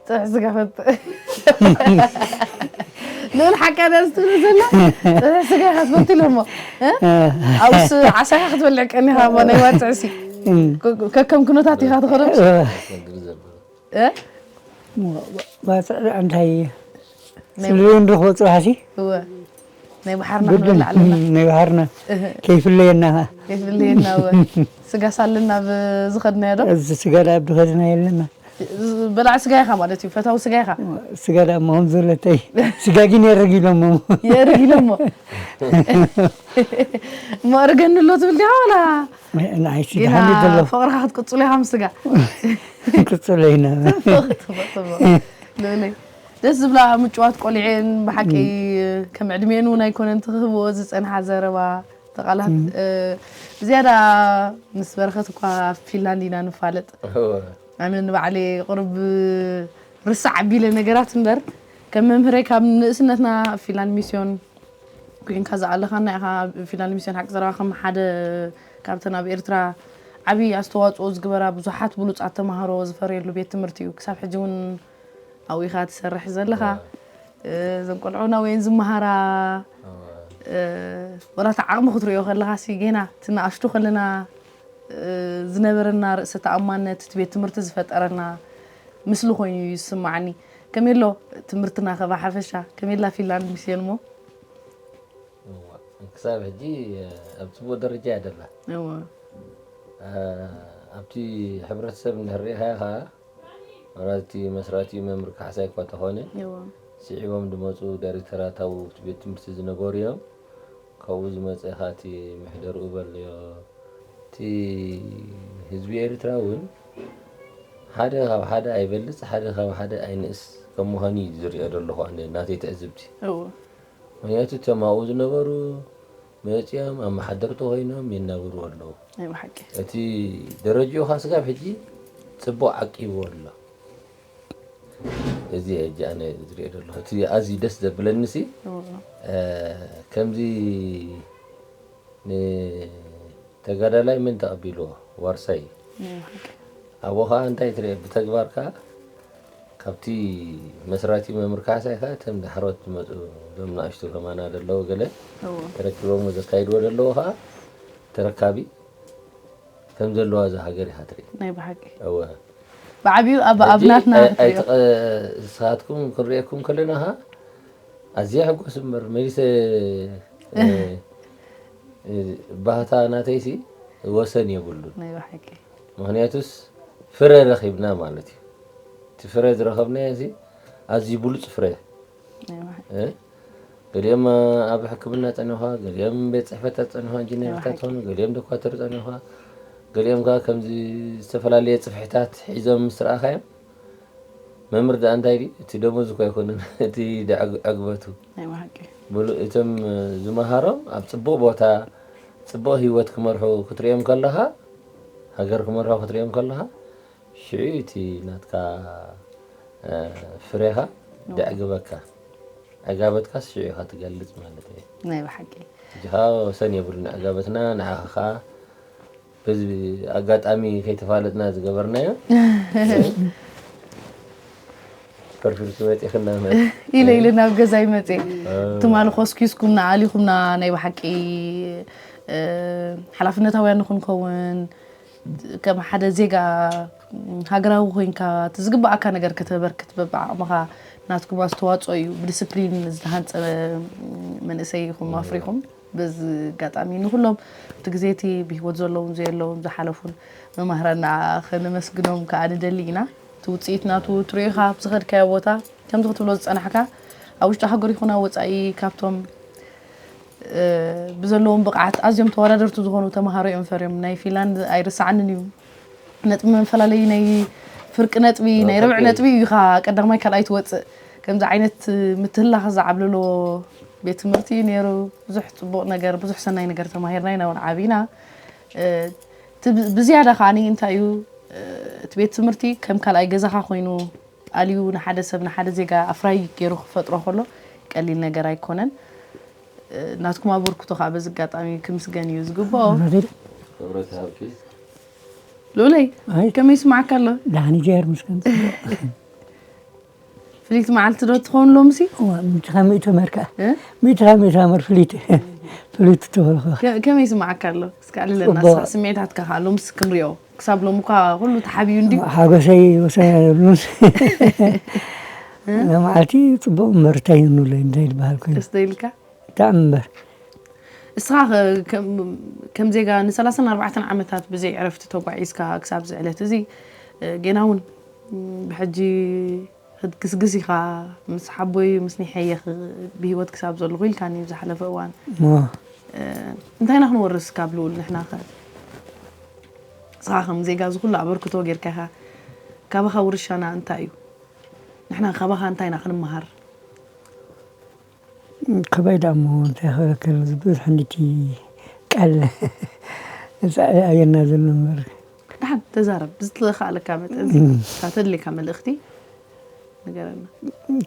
ጥብሒ ስጋ ፈት-፣ ልኡል ሓቃ ድያ ዝትብል ዘላ? ጥብሒ ስጋ ኢኻ ትፈቱ ኢሎሞ። እ? እ። ኣብኡስ ዓሳ ኢኻ ክትበልዕ ቀኒኻ እሞ ናይ ዋፅዕሲ። እ። ከ-፣ ከከም ኩነታት ኢኻ ትኸዶ። እ። እ? ዋፅዕ እንታይ እዩ? ናይ ጽልኢ ንረኽቦ ጽባሕሲ? እወ። ናይ ባሕርና ግድን፣ ክንበልዕ ኣለና። ናይ ባሕርና። እህ። ከይፍለየና ኸዓ። ከይፍለየና፣ እወ። ስጋስ ኣለና ኣብ ዝኸድናዮ ዶ? እዚ ስጋ ደኣ ኣብ ዝኸድና የለና። በላዕ ስጋ ኢኻ ማለት እዩ፣ ፈታዊ ስጋ ኢኻ። ስጋ ደኣ እሞ ከም ዘለተይ። ስጋ ግን የርግ ኢሎሞ። የርግ ኢሎሞ። እሞ እርገኒ ኣሎ ትብል ዲኻ ዋላ? ንዓይ ስጋ ጌና ሃልዩ ዘሎ። ፍቕርኻ ክትቅጽሎ ኢኻ ምስ ስጋ። ክጽሎ ኢና። ጽቡቕ፣ ጽቡቕ፣ ጽቡቕ። ልኡለይ። ደስ ዝብላ ምጭዋት ቆልዑ እየን ብሓቂ። እም። ከም ዕድሜአን እውን ኣይኮነን እቲ ክህብኦ ዝጸንሓ ዘረባ፣ እቲ ቃላት፣ እም። እ፣ ብዝያዳ ምስ በረኸት እኳ ኣብ ፊንላንድ ኢና ንፋለጥ። እወ። ኣነ ንባዕለይ ቁሩብ ርስዕ ኣቢለ ነገራት እምበር፣ ከም መምህረይ ካብ ንእስነትና ኣብ ፊንላንድ ሚስዮን ኮይንካ ዝኣለኻና ኢኻ። ፊንላንድ ሚስዮን ሓቂ ዘረባ ከም ሓደ ካብተን ኣብ ኤርትራ ዓብዪ ኣስተዋፅኦ ዝግበራ ብዙሓት ብሉፃት ተምሃሮ ዝፈርየሉ ቤት ትምህርቲ እዩ። ክሳብ ሕጂ እውን ኣብኡ ኢኻ ትሰርሕ ዘለኻ። እዞም ቆልዑና ወይን ዝመሃራ፣ ወላ እቲ ዓቕሚ ክትሪኦ ከለኻ ሲ ጌና እቲ ንኣሽቱ ከለና ዝነበረና ርእሰ ተኣማንነት እቲ ቤት ትምህርቲ ዝፈጠረና ምስሊ ኮይኑ እዩ ዝስማዓኒ። ከመይ ኣሎ ትምህርትና ከ ብሓፈሻ? ከመይ ኣላ ፊንላንድ ሚስዮን እሞ? እዋ፣ ክሳብ ሕጂ ኣብ ጽቡቕ ደረጃ እያ ደላ። እዋ። ኣብቲ ሕብረተሰብ እንድሕር ርኢኻዮ ኸኣ፣ ዋላ እቲ መስራቲ መምህር ካሕሳይ እኳ ተኾነ፣ እዋ። ስዒቦም ዝመጹ ዳይሬክተራት ኣብኡ እቲ ቤት ትምህርቲ ዝነበሩ እዮም። ካብኡ ዝመጸ ኸኣ እቲ መሕደርኡ በልዮ። እቲ ህዝቢ ኤርትራ እውን ሓደ ካብ ሓደ ኣይበልጽ፣ ሓደ ካብ ሓደ ኣይንእስ ከም ምዃኑ እዩ ዝሪኦ ዘለኹ ኣነ ናተይ ትዕዝብቲ። እዎ። ምኽንያቱ እቶም ኣብኡ ዝነበሩ መጺኦም ኣመሓደርቲ ኮይኖም ይናብሩ ኣለዉ። ናይ ብሓቂ። እቲ ደረጅኡ ኸኣ ስጋብ ሕጂ ጽቡቕ ዓቂብዎ ኣሎ። እዚ ሕጂ ኣነ ዝሪኦ ዘለኹ። እቲ ኣዝዩ ደስ ዘብለኒ ሲ፣ እዎ። እ፣ ከምዚ ንተጋዳላይ መን ተቐቢልዎ? ዋርሳይ። ናይ ብሓቂ። ኣብኡ ኸኣ እንታይ ትርኢ? ብተግባር ከኣ ካብቲ መስራቲ መምህር ካሕሳይ ከኣ እቶም ዳሕሮት ዝመጹ እዞም ንኣሽቱ ከማና ዘለዉ ገለ እዎ። ተረኪቦምዎ ዘካይድዎ ዘለዉ ኸኣ ተረካቢ ከም ዘለዋ እዛ ሃገር ኢኻ ትርኢ። ናይ ብሓቂ። እወ። ብዓቢኡ ኣብ ኣብ ሕጂ ናትና ኣይ- ክትሪኦ። ኣይትቐ- ንስኻትኩም ክንሪኤኩም ከለና ኸኣ ኣዝየ ሕጎስ እምበር መሊሰ እ፣ እ፣ ባህታ ናተይሲ ወሰን የብሉን። ናይ ብሓቂ። ምኽንያቱስ ፍረ ረኺብና ማለት እዩ። እቲ ፍረ ዝረኸብናዮ እዚ ኣዝዩ ብሉጽ ፍረ። ናይ ብሓቂ። እ? ገሊኦም ኣብ ሕክምና ጸኒሖ፣ ገሊኦም ቤት ጽሕፈታት ጸኒሖ፣ ኢንጂነርታት ናይ ብሓቂ። ኾኑ፣ ገሊኦም ዶኳተር ጸኒሖ፣ ገሊኦም ከኣ ከምዚ ዝተፈላለየ ጽፍሕታት ሒዞም ምስ ረኣኻዮም፣ መምህር ደኣ እንታይ ድዩ? እቲ ደሞዝ እኮ ኣይኮነን፣ እቲ ደዕግ- ዕግበቱ። ናይ ብሓቂ። ብሉ- እቶም ዝመሃሮም ኣብ ጽቡቕ ቦታ፣ ጽቡቕ ህይወት ክመርሑ ክትሪኦም ከለኻ፣ ሃገር ክመርሑ ክትሪኦም ከለኻ፣ ሽዑ እቲ ናትካ፣ እ፣ ፍሬኻ ደዕግበካ። ዕጋበትካስ ሽዑ ኢኻ ትገልጽ ማለት እዩ። ናይ ብሓቂ። ሕጂ ኸኣ ወሰን የብሉን ዕጋበትና፣ ንዓኻ ኸኣ በዚ ኣጋጣሚ ከይተፋለጥና ዝገበርናዮ። ፐርፊርቱ መጺኽና ማለት። ኢለ ኢለ ናብ ገዛይ መጽየ። ትማሊ ኮስኪስኩምና ኣሊኹምና ናይ ብሓቂ፣ እ፣ ሓላፍነታውያን ንኽንከውን ከም ሓደ ዜጋ ሃገራዊ ኮይንካ እቲ ዝግባኣካ ነገር ከተበርክት በብዓቕምኻ ናትኩም ኣስተዋፅኦ እዩ። ብዲስፕሊን ዝተሃንፀ መንእሰይ ኢኹም ኣፍሪኹም። በዚ ኣጋጣሚ ንኹሎም እቲ ግዜ እቲ ብህይወት ዘለውን ዘየለውን ዝሓለፉን መማህራንና ከነመስግኖም ከዓ ንደሊ ኢና። እቲ ውፅኢት ናቱ ትሪኦ ኢኻ ኣብ ዝኸድካዮ ቦታ ከምዚ ክትብሎ ዝፀናሕካ ኣብ ውሽጢ ሃገር ይኹን ኣብ ወፃኢ ካብቶም ብዘለዎም ብቕዓት ኣዝዮም ተወዳደርቲ ዝኾኑ ተምሃሮ እዮም ፈርዮም። ናይ ፊንላንድ ኣይርሳዓንን እዩ። ነጥቢ መፈላለዪ ናይ ፍርቂ ነጥቢ ናይ ርብዒ ነጥቢ እዩ ኢኻ ቀዳማይ ካልኣይ ትወፅእ። ከምዚ ዓይነት ምትህልላኽ ዝዓብለሎ ቤት ትምህርቲ እዩ ነይሩ። ብዙሕ ፅቡቕ ነገር ብዙሕ ሰናይ ነገር ተማሂርና ኢና እውን ዓቢና። እቲ ብዝያዳ ከዓ እንታይ እዩ እቲ ቤት ትምህርቲ ከም ካልኣይ ገዛኻ ኮይኑ ኣልዩ ንሓደ ሰብ ንሓደ ዜጋ ኣፍራይ ገይሩ ክፈጥሮ ከሎ ቀሊል ነገር ኣይኮነን። ናትኩም ኣበርክቶ ከዓ በዚ ኣጋጣሚ ክምስገን እዩ ዝግብኦ። ክብረት ይሃብኪ። ልኡለይ ኣይ። ከመይ ይስማዓካ ኣሎ? ዳሕኒ ጀር ምስከን ጽቡቕ። ፍልይቲ መዓልቲ ዶ ትኸውን ሎምሲ? እዋ፣ ምእቲ ካብ ሚእቲ መር ከኣ። እ? ምእቲ ካብ ሚእቲ መር ፍልይቲ። ፍልይቲ ትበልኹ። ከ- ከመይ ይስማዓካ ኣሎ? እስከ ኣልለና ጽቡቕ። እስኻ ስምዒታትካ ከዓ ሎምስ ክንሪኦ ክሳብ ሎሚ እኳ ኩሉ ተሓቢኡ እንዲ ሓጎሰይ ወሰን የብሉን። መዓልቲ ጽቡቕ እምበር እንታይ ንብሎ እንታይ ዝበሃል ኮይኑ ደስ ዶ ኢልካ? ብጣዕሚ እምበር። እስኻ ከም ዜጋ ን34 ዓመታት ብዘይ ዕረፍቲ ተጓዒዝካ ክሳብ ዝዕለት እዚ ጌና እውን ብሕጂ ክትግስግስ ኢኻ ምስ ሓቦይ ምስ ኒሐየ ብሂወት ክሳብ ዘለኹ ኢልካኒ ዝሓለፈ እዋን። እንታይ ኢና ክንወርስ ካብ ልኡል ንሕና ከ? እስኻ ከም ዜጋ እዚ ኩሉ ኣበርክቶ ጌርካ ኢኻ። ካባኻ ውርሻና እንታይ እዩ? ንሕና ካባኻ እንታይ ኢና ክንመሃር? ከበይ ደኣ እሞ እንታይ ክበለካ ኣሎ ዝብል ሓንቲ ቃል ኣየና ዘሎ እምበር። ደሓን ተዛረብ ብዝተኻእለካ መጠን እታ ተድልየካ መልእኽቲ ንገረና።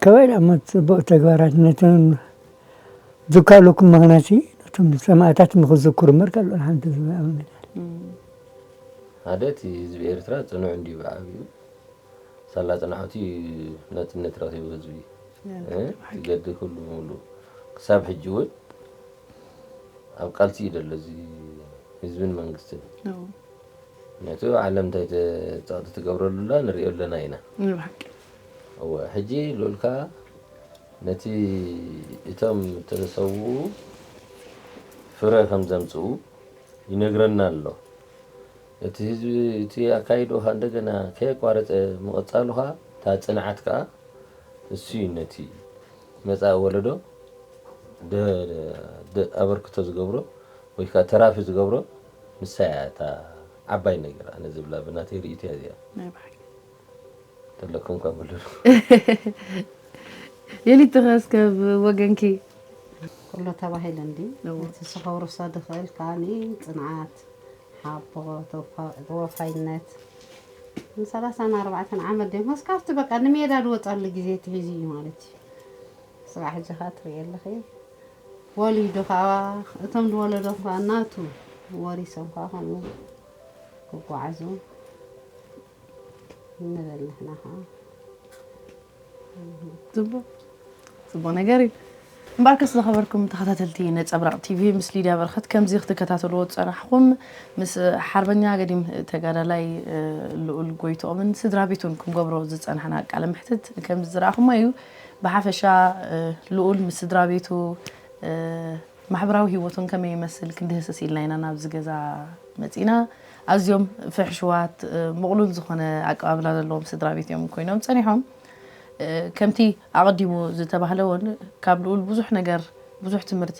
ከበይ ደኣ እሞ ጽቡቕ ተግባራት ነቶም ዝከኣለኩም ምኽንያት ነቶም ሰማእታት ንኽዘክሩ እምበር ካልእ ሓንቲ ዝብላ። ሓደ እቲ ህዝቢ ኤርትራ ጽኑዕ እንድዩ ብዓብዩ። ሳላ ጽንዓቱ እዩ ናጽነት ረኺቡ ህዝቢ። እ? እቲ ገድሊ ኩሉ ሙሉ ክሳብ ሕጂ እውን ኣብ ቃልሲ እዩ ዘሎ እዚ ህዝብን መንግስትን። ምክንያቱ ዓለም እንታይ ተ- ጸቕጢ ትገብረሉ ኣላ ንሪኦ ኣለና ኢና። ንብሓቂ እወ፣ ሕጂ ልኡልካ ነቲ እቶም ተሰውኡ ፍረ ከም ዘምጽኡ ይነግረና ኣሎ። እቲ ህዝቢ እቲ ኣካይድኻ እንደገና ከየቋረጸ ምቕጻሉኻ እታ ጽንዓት ከኣ እሱ እዩ ነቲ መጻኢ ወለዶ ደ- ደ- ኣበርክቶ ዝገብሮ ወይ ከዓ ተራፊ ዝገብሮ ንሳ እያ እታ ዓባይ ነገር ኣነ ዝብላ ብናተይ ርእይቶ እያ እዚኣ። ናይ ብሓቂ ተለኩም ካብ ብሉ የሊትኸ እስከ ብወገንኪ ኩሉ ተባሂሉ እንዲ እዎ። እቲ ስኸውርሶ ድኽእል ከኣኒ ጽንዓት ሓቦ ተወፋ- ተወፋይነት ንሰላሳን ኣርባዕተን ዓመት ደሞ እስካብቲ በቃ ንሜዳ ዝወፀሉ ግዜ ትሒዙ እዩ ማለት እዩ። ስራሕ ሕጂ ኸዓ ትሪኢ ኣለኺ ወሊዱ ከዓ እቶም ዝወለዶ ከዓ እናቱ ወሪሶም ከዓ ከምኡ ክጓዓዙ ንብል ንሕና ከዓ ፅቡቅ ፅቡቅ ነገር እዩ። እምበኣርከስ ዝኸበርኩም ተኸታተልቲ ነፀብራቕ ቲቪ ምስ ሊድያ በረኸት ከምዚ ክትከታተልዎ ዝፀናሕኹም ምስ ሓርበኛ ገዲም ተጋዳላይ ልኡል ጎይትኦምን ስድራ ቤቱን ክንገብሮ ዝፀናሕና ቃለ ምሕትት ከምዚ ዝረኣኹሞ እዩ። ብሓፈሻ ልኡል ምስ ስድራ ቤቱ ማሕበራዊ ህይወቱን ከመይ ይመስል ክንድህስስ ኢልና ኢና ናብዚ ገዛ መፂና። ኣዝዮም ፍሕሽዋት ምቕሉል ዝኾነ ኣቀባብላ ዘለዎም ስድራ ቤት እዮም ኮይኖም ፀኒሖም። ከምቲ ኣቐዲሙ ዝተባህለ እውን ካብ ልኡል ብዙሕ ነገር ብዙሕ ትምህርቲ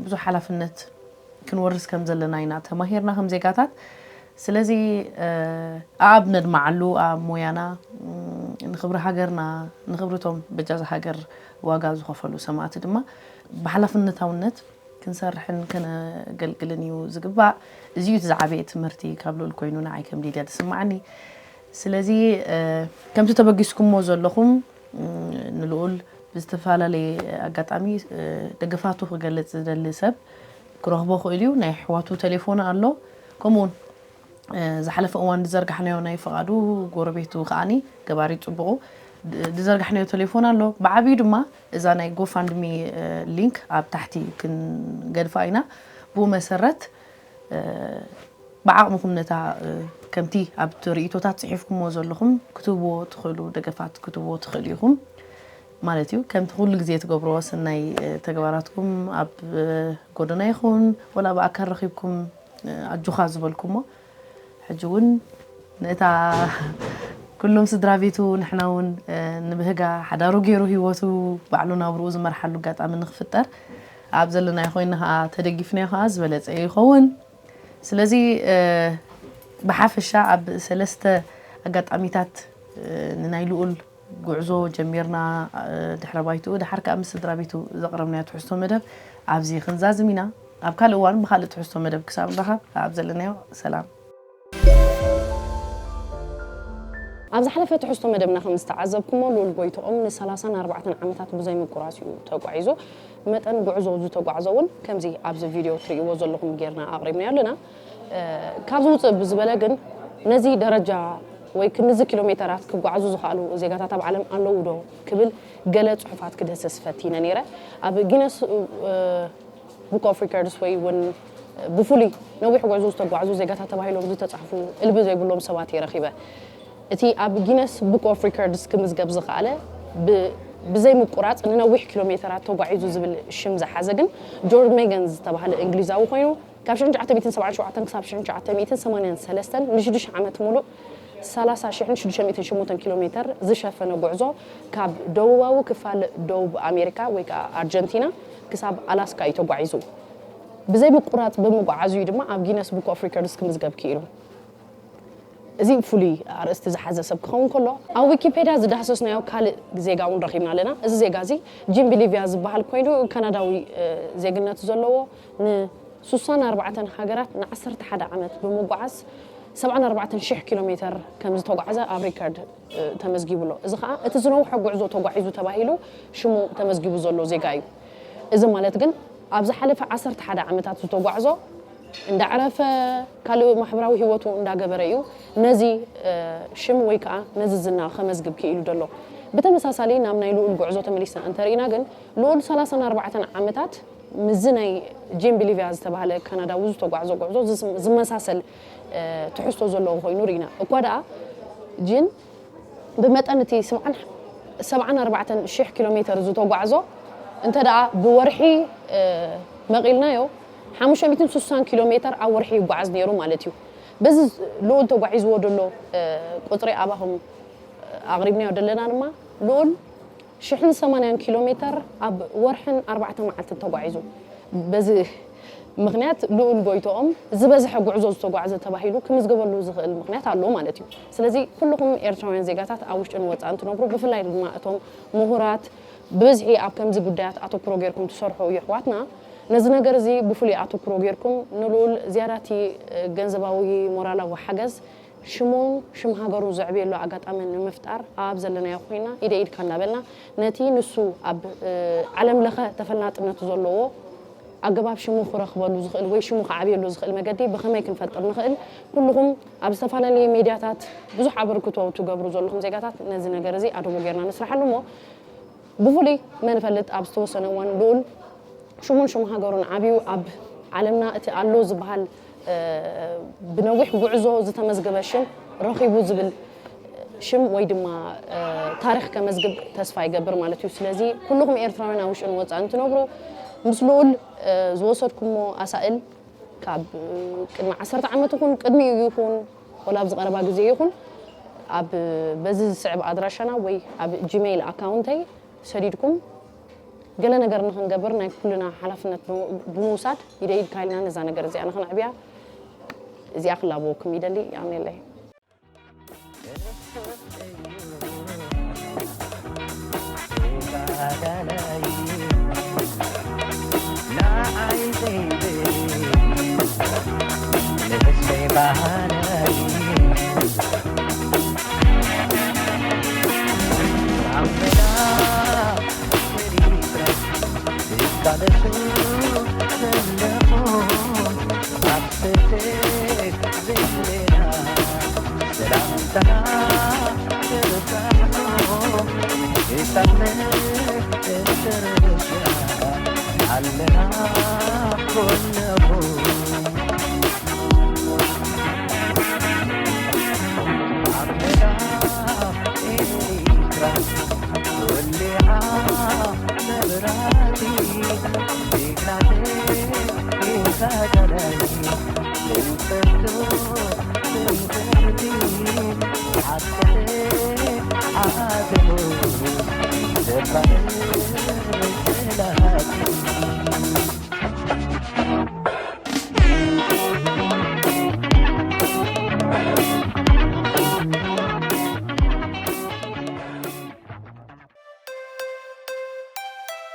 ብዙሕ ሓላፍነት ክንወርስ ከም ዘለና ኢና ተማሂርና ከም ዜጋታት። ስለዚ ኣኣብ ነድማዓሉ ኣብ ሞያና ንኽብሪ ሃገርና ንኽብርቶም በጃ ሃገር ዋጋ ዝኸፈሉ ሰማእቲ ድማ ብሓላፍነታውነት ክንሰርሕን ከነገልግልን እዩ ዝግባእ። እዚ እዩ እቲ ዝዓበየ ትምህርቲ ካብ ልኡል ኮይኑ ንዓይ ከም ሊድያ ዝስማዓኒ። ስለዚ ከምቲ ተበጊስኩሞ ዘለኹም ንልኡል ብዝተፈላለየ ኣጋጣሚ ደገፋቱ ክገልፅ ዝደሊ ሰብ ክረኽቦ ክእል እዩ። ናይ ኣሕዋቱ ቴሌፎን ኣሎ። ከምኡውን ዝሓለፈ እዋን ዝዘርጋሕናዮ ናይ ፍቓዱ ጎረቤቱ ከዓኒ ገባሪ ፅቡቑ ዝዘርጋሕናዮ ቴሌፎን ኣሎ። ብዓብዩ ድማ እዛ ናይ ጎፋንድሚ ሊንክ ኣብ ታሕቲ ክንገድፋ ኢና። ብኡ መሰረት ብዓቕምኹም ነታ ከምቲ ኣብቲ ርእይቶታት ፅሒፍኩሞ ዘለኹም ክትህብዎ ትኽእሉ ደገፋት ክትህብዎ ትኽእሉ ኢኹም ማለት እዩ። ከምቲ ኩሉ ግዜ ትገብርዎ ሰናይ ተግባራትኩም ኣብ ጎደና ይኹን ወላ ብኣካል ረኺብኩም ኣጆኻ ዝበልኩሞ ሕጂ እውን ነታ ኩሎም ስድራ ቤቱ ንሕና እውን ንብህጋ ሓዳሩ ገይሩ ህይወቱ ባዕሉ ናብርኡ ዝመርሓሉ ኣጋጣሚ ንክፍጠር ኣብ ዘለናዮ ኮይና ከዓ ተደጊፍናዮ ከዓ ዝበለፀ ይኸውን። ስለዚ ብሓፈሻ ኣብ ሰለስተ ኣጋጣሚታት ንናይ ልኡል ጉዕዞ ጀሚርና ድሕረ ባይትኡ ድሓር ከዓ ምስ ስድራ ቤቱ ዘቕረብናዮ ትሕዝቶ መደብ ኣብዚ ክንዛዝም ኢና። ኣብ ካልእ እዋን ብካልእ ትሕዝቶ መደብ ክሳብ ንራኸብ ኣብ ዘለናዮ ሰላም። ኣብ ዝሓለፈ ትሕዝቶ መደብና ከም ዝተዓዘብኩሞ ልኡል ጎይትኦም ን34 ዓመታት ብዘይ ምቁራፅ እዩ ተጓዒዙ። መጠን ጉዕዞ ዝተጓዕዞ እውን ከምዚ ኣብዚ ቪድዮ ትርእይዎ ዘለኹም ጌርና ኣቕሪብናዮ ኣለና። ካብ ዝውፅእ ብዝበለ ግን ነዚ ደረጃ ወይ ክንዚ ኪሎ ሜተራት ክጓዓዙ ዝኽኣሉ ዜጋታት ኣብ ዓለም ኣለዉ ዶ ክብል ገለ ፅሑፋት ክድህስስ ፈቲነ ነይረ። ኣብ ጊነስ ቡክ ኦፍ ሪከርድስ ወይ እውን ብፍሉይ ነዊሕ ጉዕዞ ዝተጓዕዙ ዜጋታት ተባሂሎም ዝተፃሕፉ እልቢ ዘይብሎም ሰባት እየ ረኺበ። እቲ ኣብ ጊነስ ቡክ ኦፍ ሪከርድስ ክምዝገብ ዝኸኣለ ብዘይ ምቁራፅ ንነዊሕ ኪሎ ሜተራት ተጓዒዙ ዝብል ሽም ዝሓዘ ግን ጆርጅ ሜገን ዝተባህለ እንግሊዛዊ ኮይኑ ካብ 1977 ክሳብ 1983 ንሽዱሽተ ዓመት ሙሉእ 30,608 ኪሎ ሜተር ዝሸፈነ ጉዕዞ ካብ ደቡባዊ ክፋል ደቡብ ኣሜሪካ ወይ ከዓ ኣርጀንቲና ክሳብ ኣላስካ እዩ ተጓዒዙ። ብዘይ ምቁራፅ ብምጉዓዙ እዩ ድማ ኣብ ጊነስ ቡክ ኦፍ ሪከርድስ ክምዝገብ ክኢሉ። እዚ ፍሉይ ኣርእስቲ ዝሓዘ ሰብ ክኸውን ከሎ ኣብ ዊኪፔድያ ዝዳህሰስናዮ ካልእ ዜጋ እውን ረኺብና ኣለና። እዚ ዜጋ እዚ ጂም ቢሊቪያ ዝበሃል ኮይኑ ካናዳዊ ዜግነት ዘለዎ ን64 ሃገራት ን11 ዓመት ብምጉዓዝ 74,000 ኪሎ ሜተር ከም ዝተጓዕዘ ኣብ ሪከርድ ተመዝጊቡ ኣሎ። እዚ ከዓ እቲ ዝነውሐ ጉዕዞ ተጓዒዙ ተባሂሉ ሽሙ ተመዝጊቡ ዘሎ ዜጋ እዩ። እዚ ማለት ግን ኣብ ዝሓለፈ ዓሰርተ ሓደ ዓመታት ዝተጓዕዞ እንዳዕረፈ ካልእ ማሕበራዊ ህይወቱ እንዳገበረ እዩ ነዚ ሽም ወይ ከዓ ነዚ ዝና ከመዝግብ ክኢሉ ዘሎ። ብተመሳሳሊ ናብ ናይ ልኡል ጉዕዞ ተመሊስና እንተርኢና ግን ልኡል ሰላሳን ኣርባዕተን ዓመታት ምስዚ ናይ ጂም ቢሊቪያ ዝተባህለ ካናዳዊ ዝተጓዕዞ ጉዕዞ ዝመሳሰል ትሕዝቶ ዘለዎ ኮይኑ ርኢና እኳ ደኣ ጂን ብመጠን እቲ ሰብዓን ኣርባዕተን ሽሕ ኪሎ ሜተር ዝተጓዕዞ እንተ ደኣ ብወርሒ መቒልናዮ ሓሙሽተ ሚእትን ስሳን ኪሎ ሜተር ኣብ ወርሒ ይጓዓዝ ነይሩ ማለት እዩ። በዚ ልኡል ተጓዒዝዎ ዘሎ ቁፅሪ ኣባኹም ኣቕሪብናዮ ዘለና ድማ ልኡል ሽሕን ሰማንያን ኪሎ ሜተር ኣብ ወርሕን ኣርባዕተ መዓልትን ተጓዒዙ። በዚ ምኽንያት ልኡል ጎይቶኦም ዝበዝሐ ጉዕዞ ዝተጓዕዘ ተባሂሉ ክምዝገበሉ ዝኽእል ምኽንያት ኣሎ ማለት እዩ። ስለዚ ኩልኹም ኤርትራውያን ዜጋታት ኣብ ውሽጥን ወጻእን ትነብሩ፣ ብፍላይ ድማ እቶም ምሁራት ብብዝሒ ኣብ ከምዚ ጉዳያት ኣተኩሮ ጌርኩም ትሰርሑ የሕዋትና፣ ነዚ ነገር እዚ ብፍሉይ ኣተኩሮ ጌርኩም ንልኡል ዝያዳቲ ገንዘባዊ ሞራላዊ ሓገዝ ሽሙን ሽም ሃገሩን ዘዕብየሉ ኣጋጣሚ ንምፍጣር ኣብ ዘለናዮ ኮይና ኢደ ኢድካ እናበልና ነቲ ንሱ ኣብ ዓለም ለኸ ተፈላጥነት ዘለዎ ኣገባብ ሽሙ ክረኽበሉ ዝኽእል ወይ ሽሙ ክዓብየሉ ዝኽእል መገዲ ብኸመይ ክንፈጥር ንኽእል ኩልኹም ኣብ ዝተፈላለየ ሜድያታት ብዙሕ ኣበርክቶ ትገብሩ ዘለኹም ዜጋታት ነዚ ነገር እዚ ኣድቦ ጌርና ንስራሓሉ እሞ ብፍሉይ መን ይፈልጥ ኣብ ዝተወሰነ እዋን ልኡል ሽሙን ሽም ሃገሩን ዓብዩ ኣብ ዓለምና እቲ ኣሎ ዝበሃል ብነዊሕ ጉዕዞ ዝተመዝገበ ሽም ረኺቡ ዝብል ሽም ወይ ድማ ታሪኽ ከመዝግብ ተስፋ ይገብር ማለት እዩ። ስለዚ ኩልኹም ኤርትራውያን ኣብ ውሽጥን ወፃእን ትነብሩ ምስ ልኡል ዝወሰድኩሞ ኣሳእል ካብ ቅድሚ ዓሰርተ ዓመት ይኹን ቅድሚኡ ይኹን ወላ ኣብዚ ቀረባ ግዜ ይኹን ኣብ በዚ ዝስዕብ ኣድራሻና ወይ ኣብ ጂሜይል ኣካውንተይ ሰዲድኩም ገለ ነገር ንኽንገብር ናይ ኩልና ሓላፍነት ብምውሳድ ኢደ ኢድካ ኢልና ነዛ ነገር እዚኣ ንኽንዕብያ እዚኣ ክላበወኩም ይደሊ። የቐንየለይ።